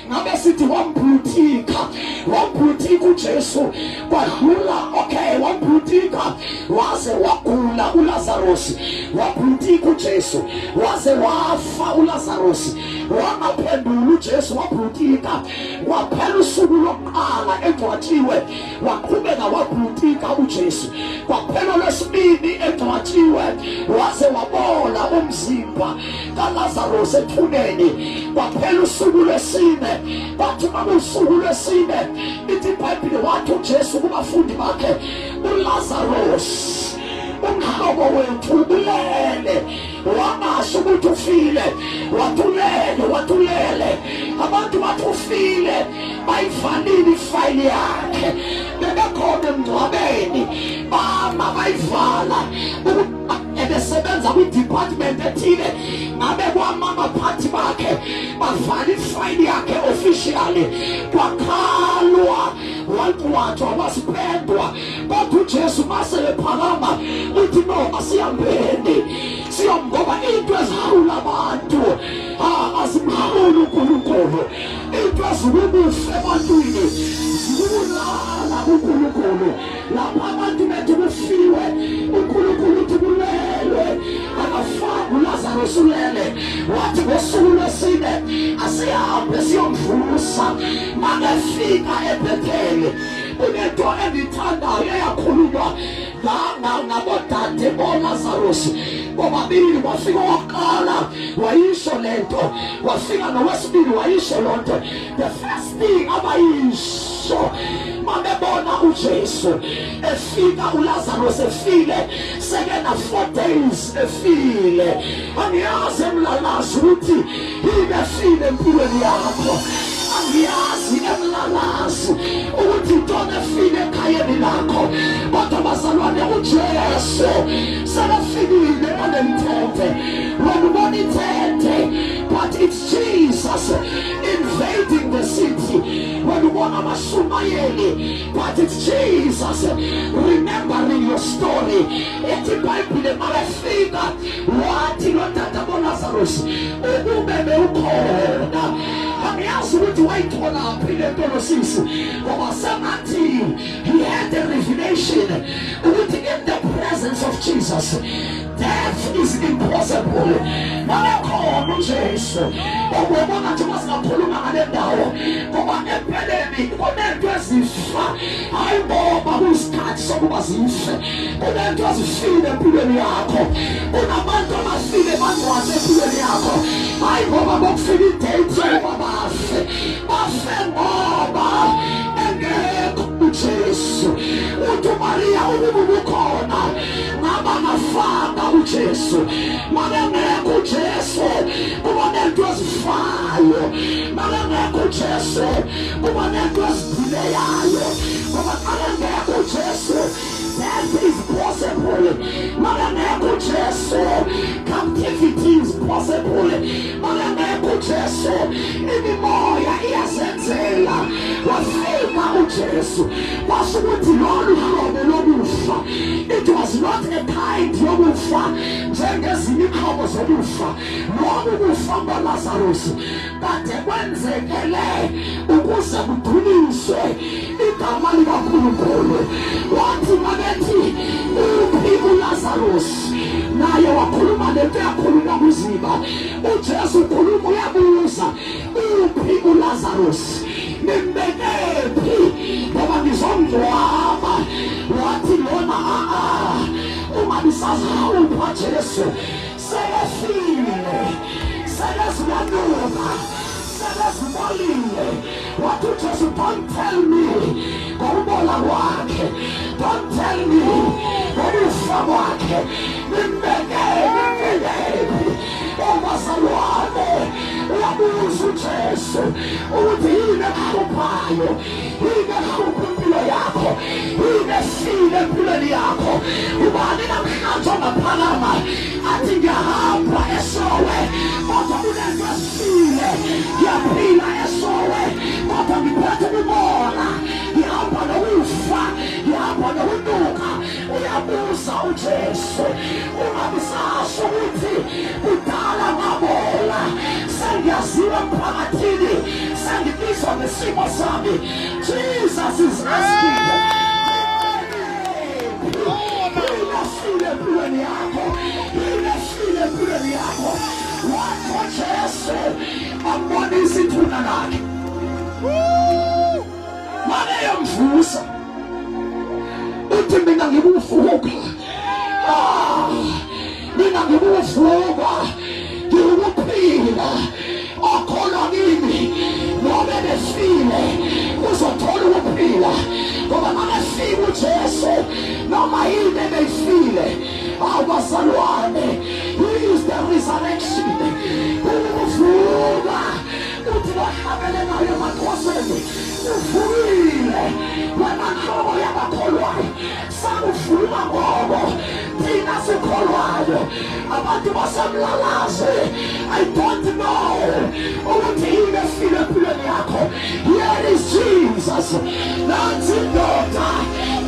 [SPEAKER 1] ngabe sithi wamblutika, wamblutika uJesu kwadlula. Okay, wamblutika waze wagula uLazarus, wablutika uJesu waze wafa uLazarus, wangaphendula uJesu, wablutika. Kwaphela usuku lokuqala engcwatshiwe, waqhubeka wablutika uJesu. Kwaphela lwesibili engcwatshiwe, waze wabola umzimba kaLazarus ethuneni. Kwaphela usuku lwesine. Bathi makusuku lwesine, ithi iBhayibhile wathi uJesu kubafundi bakhe, "uLazarus umhlobo wethu ulele." Wangasho ukuthi ufile, wathulele, wathulele. Abantu bathi ufile, bayivalile ifayili yakhe. Bebekhona emngcwabeni, bama bayivala. Ebesebenza kwi-department ethile, ngabe kwama abaphathi bakhe bavala ifayili yakhe officially. Kwakhalwa, wangcwatshwa, wasipendwa. Kodwa uJesu mase ephakama uthi, "No, asihambeni siyomngoba." Into ezihlula abantu azimhluli uNkulunkulu. Into ezikubuhle ebantwini zikubulala kuNkulunkulu. Lapho abantu bethu kufiwe, uNkulunkulu uthi kulelwe, akafanga uLazarus, ulele. Wathi ngosuku lwesine asihambe siyomvusa. Makefika eBetheli, kunento endiyithandayo eyakhulunywa ngabodade boLazarus bobabili. Wafika owokuqala wayisho lento, wafika nowesibili wayisho lonto. The first thing abayisho mabebona uJesu efika, uLazarus efile, sekena 4 days efile. Angiyazi emlalazi ukuthi yini efile empilweni yakho. Angiyazi emlalazi ukuthi intoni efile ekhayeni lakho, kodwa bazalwane, uJesu sekafikile nalelithente. Wena ubona ithente, but it's Jesus invading the city. Wena ubona abashumayeli, but it's Jesus remembering your story. Ethi iBhayibhile makefika wathi lo tata boLazarus, "Ukube bewukhona." Angiyazi ukuthi wayitholaphi le nto lo sisi, ngoba sengathi he had a revelation ukuthi in the presence of Jesus death is impossible. Mabekhona uJesu, okubona nje masingakhuluma ngale ndawo, ngoba empeleni kunento ezifa hayi ngoba kuyisikhathi sokuba zife. Kunento ezifile empilweni yakho, kunabantu abafile bangcwatshe empilweni yakho, hayi ngoba bokufika idate yokuba bafe. Bafe ngoba engekho uJesu. Uthi uMaria, "Ukuba ubukhona ngaba ngafaka uJesu." Makengekho uJesu kuba nento ezifayo. Makengekho uJesu kuba nento ezidileyayo, ngoba makengekho uJesu death is possible. Makengekho uJesu captivity is possible. Makengekho uJesu imimoya iyazenzela. Wafika uJesu, kwasho ukuthi lolu hlobo lokufa, it was not a kind yokufa njengezinye inhlobo zokufa. Lobu kufa kwaLazarus kade kwenzekele ukuze kudunyiswe igama likaNkulunkulu. Wathi makethi, "Uphi uLazarus?" naye wakhuluma lento yakhulunywa kuziba. uJesu ukhuluma, uyabuza, "Uphi uLazarus? Nimbekephi? Ngoba ngizomngcwaba." Wathi lona, "A-a, ungabisazihlupha Jesu, sekefile, sekeziwanuka, sekezibolile." Wathi uJesu, "Don't tell me ngokubola kwakhe, don't tell me ngokufa kwakhe. Nimbeke, nimbekephi?" Obazalwane. Uyabuza uJesu ukuthi yini ekuhluphayo, yini ehlupha impilo yakho, yini esile empilweni yakho. Ubani namhlanje ongaphakama athi ngiyahamba esowe kodwa kunento esile, ngiyaphila esowe kodwa ngiphethe ukubona, ngihamba nokufa, ngihamba nokunuka. Uyabuza uJesu, ungabe sasho ukuthi kudala ngabola, sengiyaziwa emphakathini, sengibizwa ngesimo sami. Jesus is asking, yini empilweni yakho? Yini esile empilweni yakho? Wakho Jesu ambonisa ithuna lakhe. Mane yamvusa uthi mina ngikuvuka, ah, mina ngikuvuka, ngiwukuphila, okholwa kimi noma ebefile uzothola ukuphila, ngoba makefika uJesu noma yini ebeyifile. Awubazalwane, he is the resurrection, ukuvuka. Uthi bahlabele nayo emaxhoseni, uvukile wena nhloko yabakholwayo. Sakuvuka ngobo thina sikholwayo. Abantu basemlalaze, I don't know ukuthi yini efile empilweni yakho. Here is Jesus, nansi indoda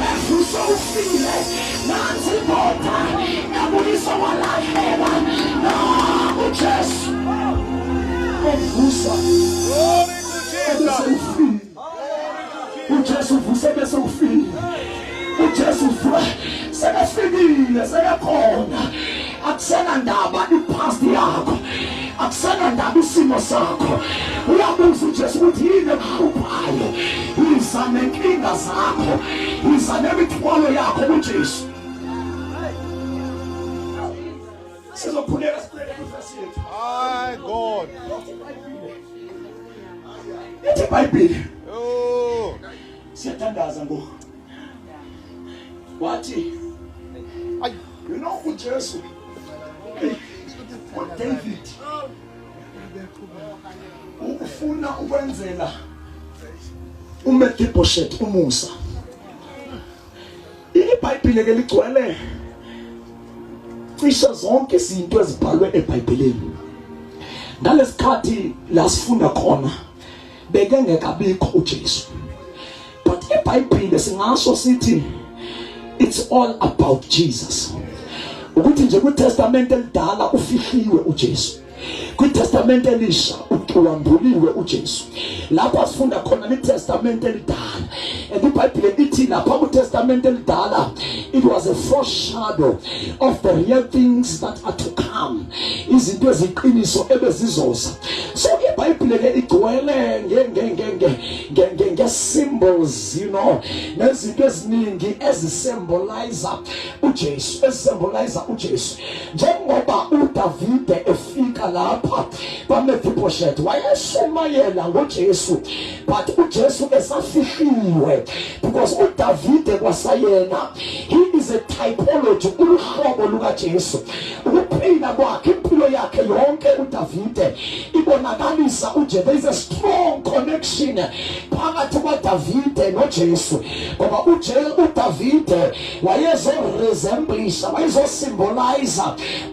[SPEAKER 1] evuswe ufile, nansi indoda ebuyiswa walahleka. Nangu Jesu ovusa ebese ufile. uJesu uvuse bese ufile. uJesu uvuka sekafikile, sekakhona. Akusena ndaba ipast yakho, akusena ndaba isimo sakho. Uyabuza uJesu ukuthi yini ekuhluphayo. Yiza nenkinga zakho, yiza nemithwalo yakho kuJesu. Sizokhuleka sikhuleke kwivesi yethu.
[SPEAKER 2] My God.
[SPEAKER 1] Ithi iBhayibheli.
[SPEAKER 2] Oh.
[SPEAKER 1] Siyathandaza ngoku. Wathi,
[SPEAKER 2] Ay.
[SPEAKER 1] you know uJesu uDavid ufuna ukwenzela uMephibosheth umusa. IBhayibheli ke ligcwele cishe zonke izinto ezibhalwe eBhayibhelini. Ngalesikhathi la sifunda khona bekengekabikho uJesu. But iBhayibheli singasho sithi it's all about Jesus. Ukuthi nje kwiTestament elidala ufihliwe uJesu. KwiTestament elisha uwambuliwe uJesu. Lapho sifunda khona iTestament elidala. And iBhayibheli ithi lapha kwiTestament elidala it was a foreshadow of the real things that are to come. Izinto eziqiniso ebezizoza. So iBhayibheli ke igcwele nge nge nge nge nge nge symbols, you know, nezinto eziningi ezisymbolize uJesu, ezisymbolize uJesu. Njengoba uDavide efika lapha kwaMephibosheth wayeshumayela ngoJesu, but uJesu esafihliwe because uDavide kwasayena he is a typology, uluhlobo lukaJesu. Ukuphila kwakhe, impilo yakhe yonke uDavide ibonakalisa uJesu. There is a strong connection phakathi kwaDavide noJesu, ngoba uDavide wayezoresemblisha, wayezosymbolize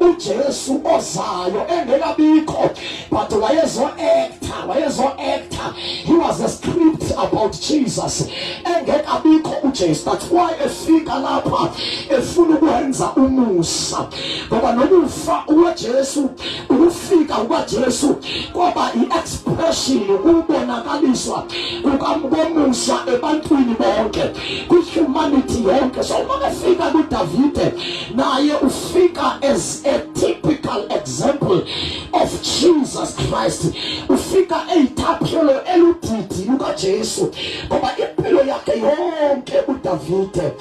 [SPEAKER 1] uJesu ozayo engekabikho, but wayezo-acta, wayezo-acta. He was a script about Jesus engekabikho uJesu. That's why efika lapha efuna ukwenza umusa, ngoba nokufa kukaJesu, ukufika kukaJesu kwaba i-expression, ukubonakaliswa kukamusa ebantwini bonke, kwi-humanity yonke. So uma befika kuDavide, naye ufika as a typical example of Jesus Christ. Ufika eyithaphelo eludidi lukaJesu, ngoba impilo yakhe yonke uDavide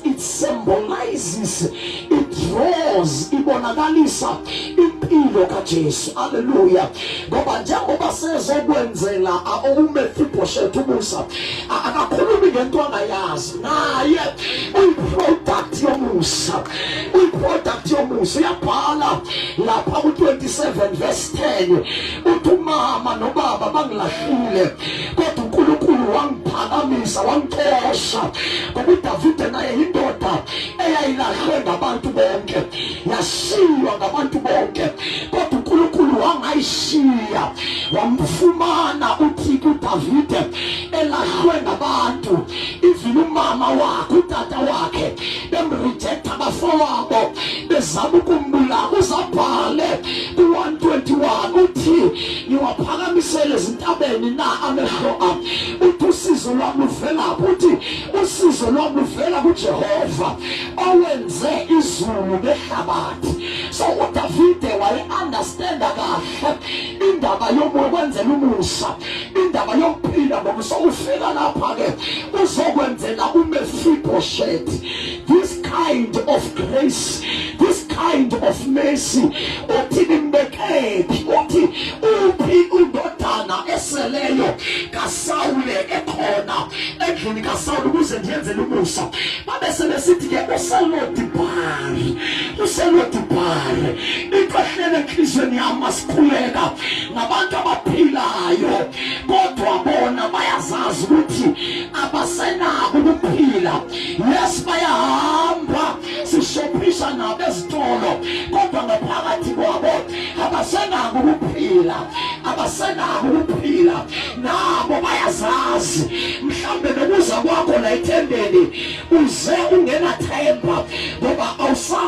[SPEAKER 1] it symbolizes, it Draws ibonakalisa impilo kaJesu. Haleluya. Ngoba njengoba sezokwenzela uMephibosheth umusa, akakhulumi ngento angayazi. Naye uyiproduct yomusa, uyiproduct yomusa. Uyabhala lapha ku-27 verse 10 uthi umama nobaba bangilahlile, kodwa uNkulunkulu wangiphakamisa wangixosha. Ngoba uDavide naye yindoda eyayilahlwe ngabantu bonke, yashiywa ngabantu bonke, kodwa uNkulunkulu wangayishiya, wamfumana uThixo uDavide elahlwe ngabantu. Even umama wakhe, utata wakhe bemrejecta, abafowabo bezama ukumbulala. Uzabhale ku-121 uthi ngiwaphakamisele ezintabeni na amehlo ami, uthi usizo lwami luvelaphi? Uthi usizo lwami luvela kuJehova owenze izulu nehlabathi. So uDavide waye-understanda kahle indaba yokwenzela umusa, indaba yokuphila ngomusa. Ufika lapha-ke uzokwenzela uMephibosheth this kind of grace, this kind of mercy. Uthi nimbekephi? Uthi uphi undodana eseleyo kaSawule ekhona endlini kaSawule ukuze ndiyenzele umusa? Babe sebesithi ke uselodibhari, uselodibhari. Into ehlele enhliziyweni yami, masikhuleka ngabantu abaphilayo kodwa bona bayazazi ukuthi abasenako ukuphila. Yes, bayahamba, sishophisha nabo ezitolo, kodwa ngaphakathi kwabo abasenako ukuphila, abasenako ukuphila. Nabo bayazazi. Mhlambe nokuza kwakho la ethembeni uze ungenathemba ngoba awusa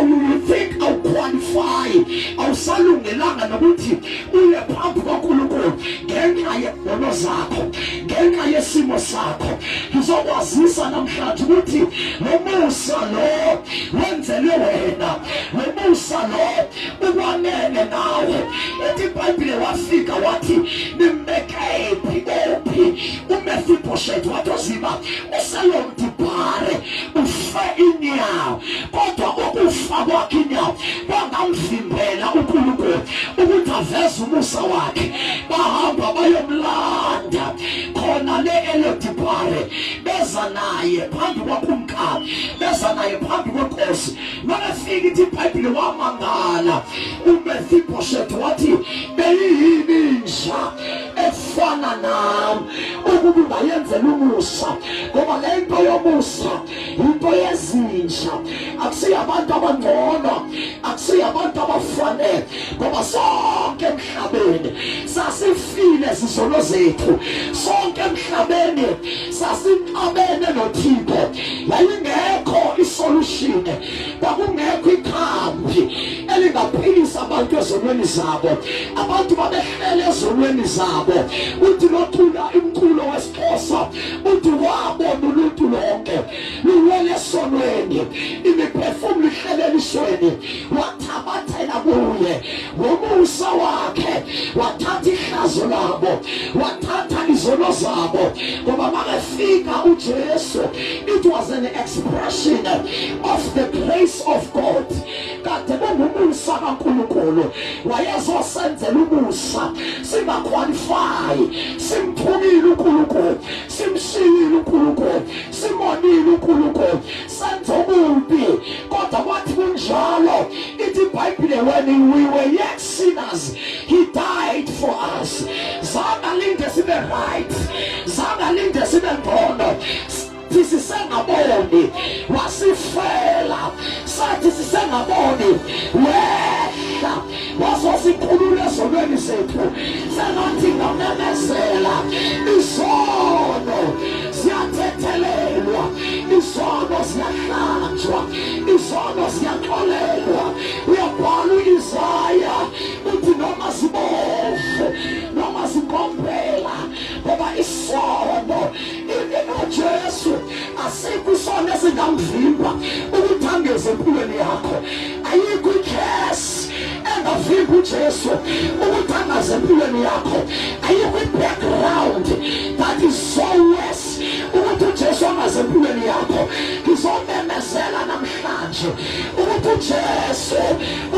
[SPEAKER 1] you think awuqualify, awusalungelanga nokuthi uye phambi kwaNkulunkulu ngenxa yezono zakho, ngenxa yesimo sakho. Ngizokwazisa namhlanje ukuthi lo musa lo wenzelwe wena, lo musa lo ukwanele nawe. Ethi iBhayibhile wafika wathi nimbekephi, uphi uMephibosheth? Wathi uZiba uselodibhare, ufe inyawo. Kodwa ukufa kwakhe inyawo kwangamvimbela uNkulunkulu ukuthi aveze umusa wakhe. Bahamba bayomlanda khona le elodibhare, beza naye phambi kwakumkani, beza naye phambi kwenkosi. Makafika, ithi iBhayibhile wamangala uMephibosheth, wathi beyiyini inja efana nami ukuba ungayenzela umusa? Ngoba le nto yomusa into yezinja, akusiyo abantu abangcono, akusiyo abantu abafanele, ngoba sonke emhlabeni sasifile zizono zethu, sonke emhlabeni sasixabene noThixo. Yayingekho isolution, kwakungekho ikhambi elingaphilisa abantu ezonweni zabo. Abantu babehlele ezonweni zabo. Uthi locula umculo wesiXhosa uthi wabona uluntu lonke luwele esonweni, imiphefumulo ihlele elisweni, wathabathela kuye ngomusa wakhe, wathatha ihlazo labo, wathatha izono zabo. Ngoba makefika uJesu, it was an expression of the grace of God. Kade kungumusa kaNkulunkulu, wayezosenzela umusa singaqualify. Simthukile uNkulunkulu, simshiyile uNkulunkulu, simonile uNkulunkulu, senza okubi, kodwa kwathi kunjalo, ithi iBhayibhile, when we were yet sinners, he died for us. Zange alinde sibe right, zange alinde sibe ngcono. Sathi sisengaboni wasifela, sathi sisengaboni wehla wazosikhulula ezonweni zethu. Sengathi ngamemezela, izono ziyathethelelwa, izono ziyahlanjwa, izono ziyaxolelwa. Uyabhala uIsaya uthi noma zibovu noma zingombela, ngoba isono uJesu asikho isono esingamvimba ukuthi angeze empilweni yakho. Ayikho icurse engavimba uJesu ukuthi angaze empilweni yakho. Ayikho i-background that is so worse ukuthi uJesu angaze empilweni yakho. Ngizomemezela namhlanje ukuthi Uthi uJesu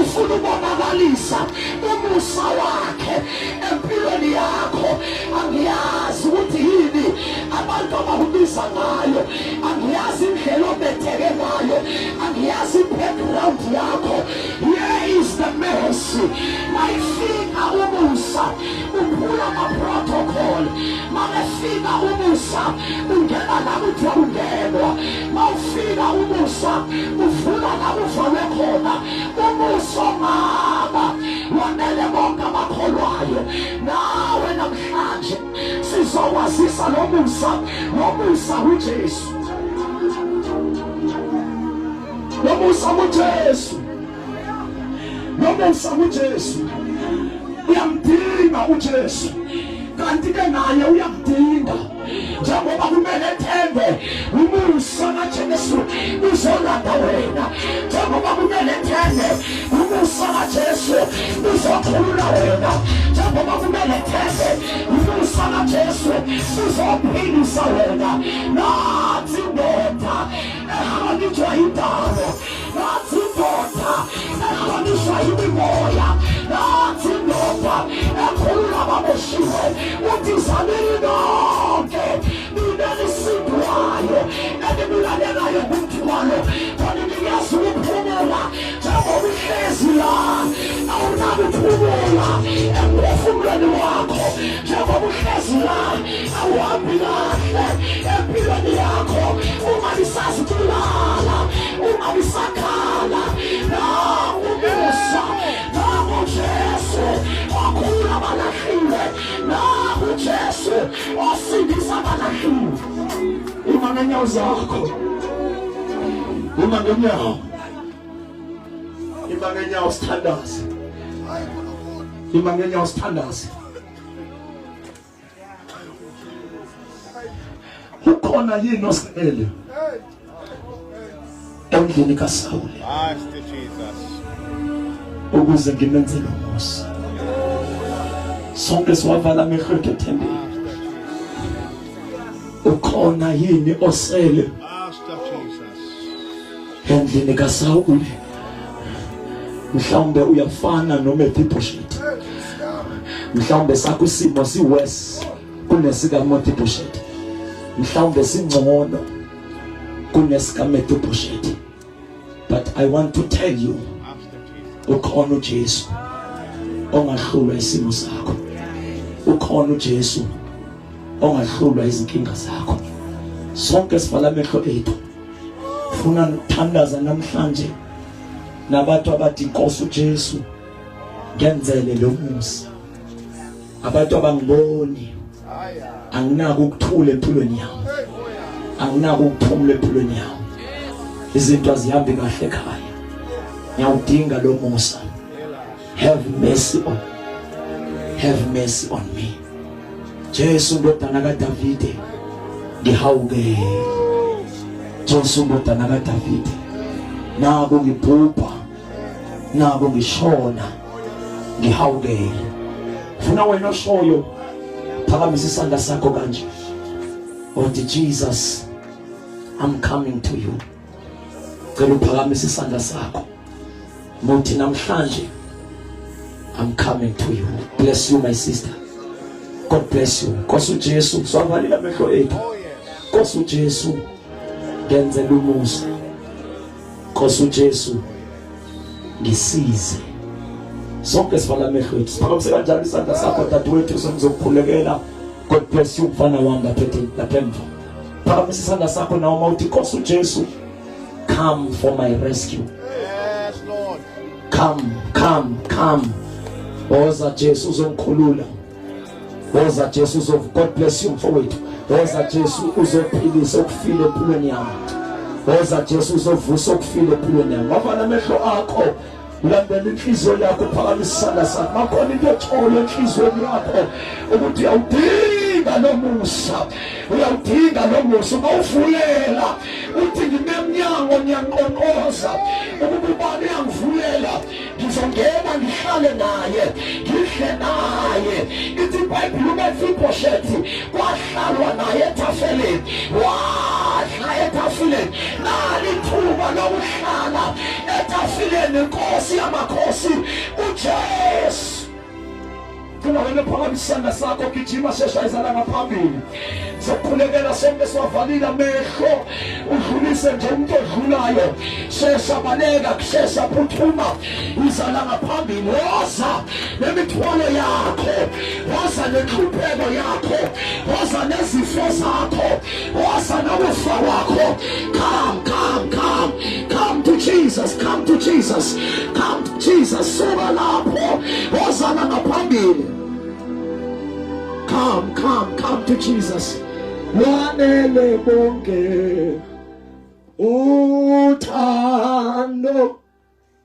[SPEAKER 1] ufuna ubonakalisa umusa wakhe empilweni yakho. Angiyazi ukuthi yini abantu abakubiza ngayo, angiyazi indlela obetheke ngayo, angiyazi i-background yakho. Here is the mercy. Mayifika umusa uphula ama-protocol. Makefika umusa ungena la kuthiwa ungenwa. Mawufika umusa uvula la kuvalwe khona. Umusa ongaka wanele bonke abakholwayo. Nawe namhlanje sizokwazisa lo musa, lo musa uJesu, lo musa uJesu, lo musa uJesu. Uyamdinga uJesu, kanti ke naye uyakudinga. Njengoba kumele ethembe umusa kaJesu uzolanda wena, njengoba kumele ethembe umusa kaJesu uzokhulula wena, njengoba kumele ethembe umusa kaJesu uzophilisa wena. Nathi indoda ehlonitshwa indalo, nathi indoda ehlonishwa imimoya, nathi indoda ekhulula ababoshiwe. Uthi zamini nonke nina nisindwayo enibulalelayo ngumthwalo, khona niyazi ukuphumula. Njengoba uhlezi la awunakuphumula emphefumulweni wakho, njengoba uhlezi la awuhambi kahle empilweni yakho, ungabisazi kulala, ungabisakhala. Nangu umusa, nangu Jesu okhulula abalahliwe, nangu Jesu osindisa abalahliwe. Ima ngenyawo zakho, ima ngenyawo, ima ngenyawo sithandaze, ima ngenyawo sithandaze. Ukhona yini osele endlini kaSawule
[SPEAKER 3] Master Jesus.
[SPEAKER 1] ukuze ngimenzele umusa? Sonke siwavala amehlo ethu ethembeni.
[SPEAKER 3] Master Jesus.
[SPEAKER 1] Ukhona yini osele
[SPEAKER 3] Master Jesus.
[SPEAKER 1] endlini kaSawule? Mhlawumbe uyafana noMephibosheth, mhlawumbe sakho isimo si worse kunesika Mephibosheth, mhlawumbe singcono kunesika Mephibosheth, but I want to tell you,
[SPEAKER 3] Master Jesus.
[SPEAKER 1] ukhona uJesu ongahlulwa isimo sakho, ukhona uJesu ongahlulwa izinkinga zakho. Sonke sivala amehlo ethu, funa ukuthandaza namhlanje nabantu abathi Nkosi uJesu ngenzele lo musa. Abantu abangiboni, anginako ukuthula empilweni yami, anginako ukuphumula empilweni yami, izinto azihambi kahle ekhaya, ngiyawudinga lo musa. Have mercy on, have mercy on me. Jesu ndodana kaDavide ngihawukele. Jesu ndodana kaDavide, naku ngibhubha, naku ngishona, ngihawukele. Funa wena oshoyo, phakamisa isandla sakho kanje, uthi Jesus, I'm coming to you. Cela uphakamise isandla sakho, muthi namhlanje I'm coming to you. Bless you my sister, God bless you. Nkosi uJesu, siwavalile amehlo ethu.
[SPEAKER 3] Oh yes.
[SPEAKER 1] Nkosi uJesu ngenzela umusa, Nkosi uJesu ngisize. Sonke sivala amehlo ethu, siphakamise kanjalo isandla sakho dadewethu, sengizokukhulekela. God bless you mfana wami lapha lapha emva. Phakamisa isandla sakho nawe uma uthi Nkosi uJesu, come for my rescue.
[SPEAKER 3] Yes, Lord.
[SPEAKER 1] Come, come, come. Woza Jesu uzongikhulula. Woza Jesu uzo, God bless you mfowethu. Woza Jesu uzophilisa okufile empilweni yami. Woza Jesu uzovusa okufile empilweni yami. Wavala amehlo akho, ulandela inhliziyo yakho, phakamisa isandla sakho. Makhona into etholo enhliziyweni yakho ukuthi uyawudinga lo musa, uyawudinga lo musa. Uma uvulela uthi ngimemnyango ngiyanqonqoza, ukuba ubani uyangivulela ngizongena ngihlale naye, ngidle naye. Ithi iBhayibheli uMefiboshethi kwahlalwa naye etafuleni, wadla etafuleni. Nali ithuba lokuhlala etafuleni. etafileni nenkosi yamakhosi uJesu. Cela wena phakamisa isandla sakho, gijima, shesha, izala ngaphambili. Sokhulekela sonke siwavalile amehlo, udlulise nje umuntu odlulayo. Shesha, baleka, kushesha, phuthuma, izala ngaphambili. Woza nemithwalo yakho, woza nenhlupheko yakho, woza nezifo zakho, woza nokufa kwakho. Come, come, come, come to Jesus, come to Jesus, come to Jesus. Suka lapho, wozana ngaphambili. Come, come, come to Jesus. Lwanele bonke uthando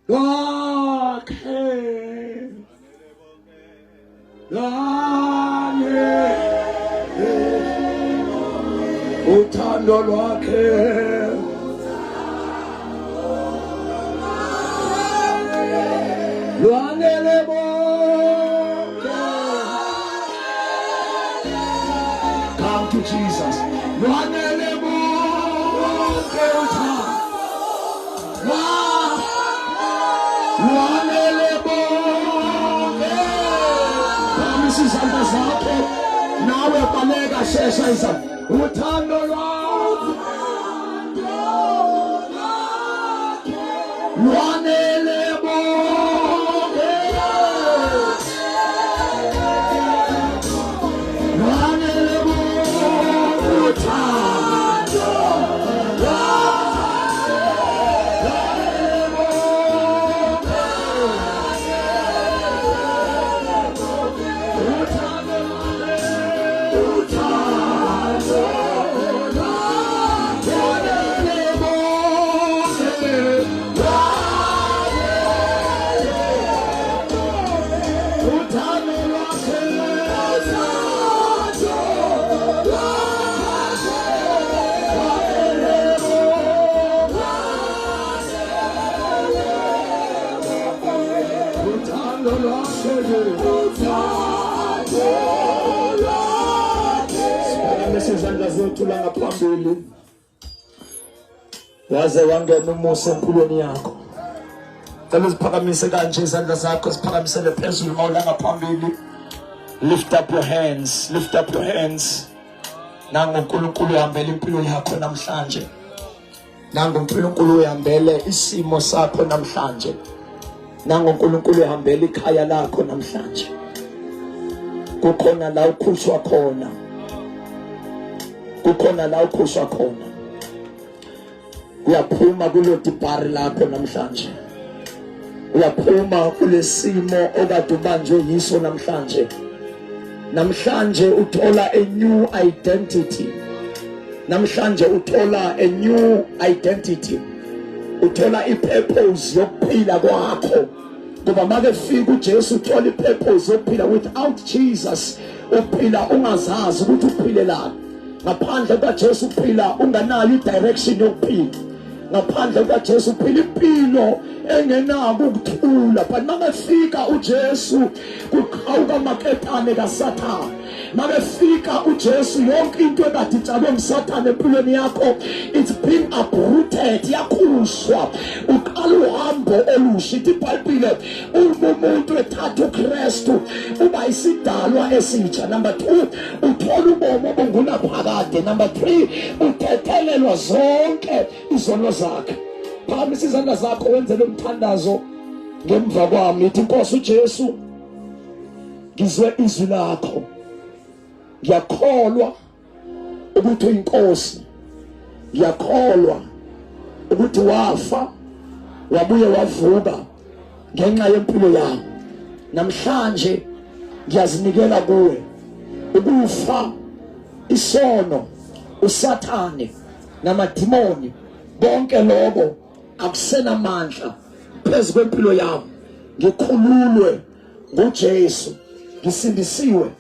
[SPEAKER 1] lwakhe, lwanele uthando lwakhe. Lwanele bonke. Come to Jesus. Lwanele bonke uthando. Lwanele bonke. Phakamisa izandla zakho. Nawe baleka, shesha izandla. Uthando lwakhe lwanele bonke. Lwanele bonke uthando lwakhe. Lwanele bonke. Uthando lwakhe. Uthando lwakhe. Lwanele bonke. Lwanele uthando lwakhe. Uthando lwakhe. Lwanele bonke. Uthando lwakhe. Uthando lwakhe. Siphakamise izandla zethu la ngaphambili. Waze wangena umusa empilweni yakho. Cela uziphakamise kanje izandla zakho, ziphakamisele phezulu mawula ngaphambili. Lift up your hands, lift up your hands. Nangu uNkulunkulu uhambele impilo yakho namhlanje. Nangu uNkulunkulu uhambele isimo sakho namhlanje. Nangu uNkulunkulu uhambele ikhaya lakho namhlanje. Kukhona la ukhushwa khona. Kukhona la ukhushwa khona. Uyaphuma kulodibhari lakho namhlanje. Uyaphuma kulesimo okade ubanjwe yiso namhlanje. Namhlanje uthola a new identity. Namhlanje uthola a new identity. Uthola i-purpose yokuphila kwakho. Ngoba make fika uJesu uthola i-purpose yokuphila. Without Jesus uphila ungazazi ukuthi uphilelani. Ngaphandle kukaJesu uphila ungenayo i-direction yokuphila. Ngaphandle kukaJesu uphila impilo engenako ukuthula. But makefika uJesu kuqhawuka amaketane kaSathane. Makefika uJesu yonke into ekade itshalwe nguSathane empilweni yakho, it's being uprooted, yakhushwa. Uqala uhambo olusha. Ithi iBhayibhile uma umuntu ethatha uKristu uba isidalwa esitsha. Number 2, uthola ubomi obungunaphakade. Number 3, uthethelelwa zonke izono zakhe. Phakamisa izandla zakho wenze lo mthandazo ngemva kwami. Ithi, Nkosi uJesu, ngizwe izwi lakho, ngiyakholwa ukuthi uyinkosi, ngiyakholwa ukuthi wafa wabuye wavuka ngenxa yempilo yami. Namhlanje ngiyazinikela kuwe. Ukufa, isono, uSathane namadimoni, konke lokho akusenamandla phezu kwempilo yami. Ngikhululwe ngoJesu, ngisindisiwe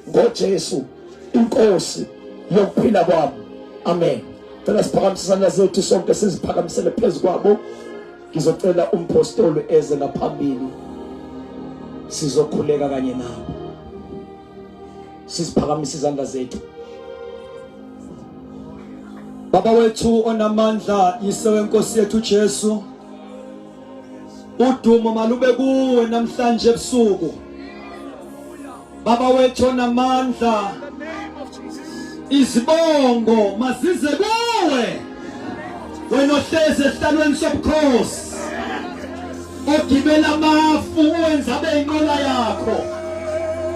[SPEAKER 1] ngoJesu inkosi yokuphila kwami. Amen. Cela siphakamise izandla zethu sonke, siziphakamisele phezu kwabo. Ngizocela umpostoli eze ngaphambili, sizokhuleka kanye nabo. Siziphakamise izandla zethu.
[SPEAKER 4] Baba wethu onamandla, yise wenkosi yethu Jesu.
[SPEAKER 1] Udumo malube kuwe namhlanje ebusuku. Baba wethu onamandla. Izibongo mazize kuwe. Wena ohlezi esihlalweni sobukhosi. Ogibela amafu uwenza abe inqola yakho.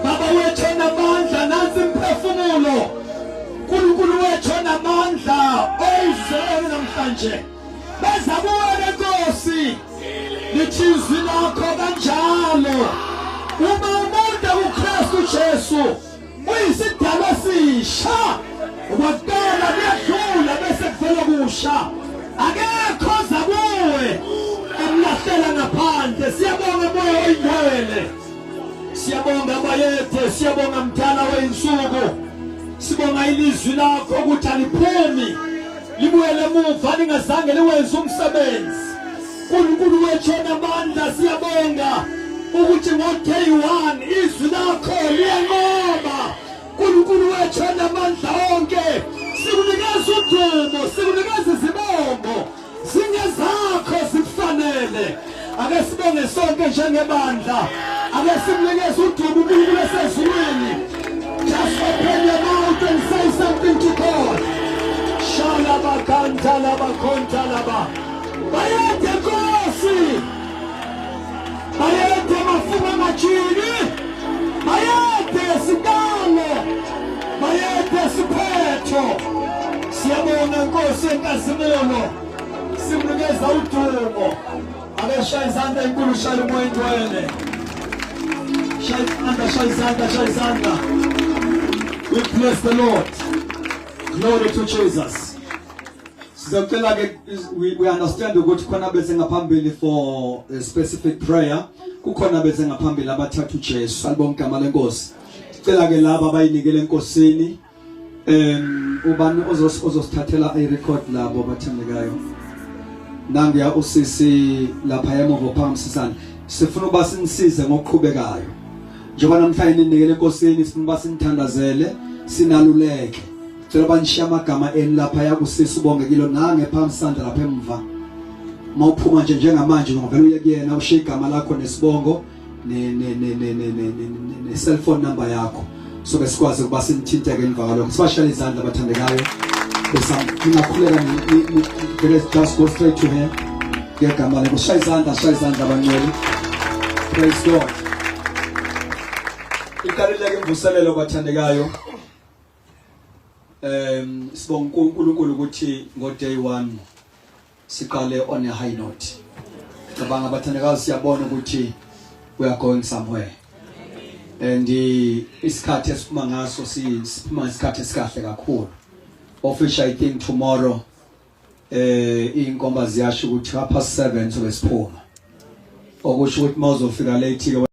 [SPEAKER 1] Baba wethu onamandla nansi imphefumulo. uNkulunkulu wethu onamandla oyizele namhlanje. Beza kuwe Nkosi. Lithi izwi lakho kanjalo. Uma umuntu kuKristu Jesu uyisidalwa esisha. Okwakudala kuyadlula bese kuvela kusha. Akekho oza kuwe emlahlela ngaphandle. Siyabonga moya oyingcwele. Siyabonga bayethe, siyabonga mdala weyinsuku. Sibonga ilizwi lakho ukuthi aliphumi libuyele emuva lingazange liwenze umsebenzi. uNkulunkulu wethu onamandla siyabonga ukuthi ngo-day one izwi lakho liyanqoba. uNkulunkulu wethu onamandla onke sikunikeza udumo, sikunikeza izibongo zingezakho zikufanele. Ake sibonge sonke njengebandla, ake simnikeze udumo uNkulunkulu esezulwini. Just open your mouth and say something to God. Shalabakanta labakonta laba. Bayede Nkosi. Bayede mafumu amajini. Bayede sikalo. Bayede siphetho. Siyabonga Nkosi enkazimulo. Simnikeza udumo. Ake shaya izandla enkulu shaya umoya ingcwele. Shaya izandla, shaya izandla, shaya izandla. We bless the Lord. Glory to Jesus.
[SPEAKER 4] Sizocela ke we understand ukuthi khona bese ngaphambili for a specific prayer kukhona bese ngaphambili abathathu Jesu alibonke igama lenkosi. Sicela ke laba abayinikele enkosini ubani ozosithathela i record labo abathandekayo. Nangiya usisi lapha emuva phambisisana. Sifuna uba sinisize ngokuqhubekayo. Njengoba namhlanje ninikele enkosini sifuna uba sinithandazele sinaluleke. Cela banishiya amagama enu lapha yakusisi ubongekile nange phambi sandla lapha emva. Mawuphuma nje njengamanje ungavela uye kuyena ushiye igama lakho nesibongo ne ne ne ne ne ne ne cell phone number yakho. So ke sikwazi ukuba sinithinteke emva kwalokho. Sibashayele izandla abathandekayo. Bese ningakhuleka vele just go straight to her. Ngegama lakho shaya izandla shaya izandla abangcwele. Praise God. Iqalile ke imvuselelo bathandekayo. Sibonga uNkulunkulu ukuthi ngo day 1 siqale on a high note. Cabanga abathandekayo siyabona ukuthi we are going somewhere. And isikhathi esiphuma ngaso siphuma isikhathi esikahle kakhulu. Of which I think tomorrow inkomba ziyasho ukuthi half past 7 sobe siphuma. Okusho ukuthi mawuzofika late ke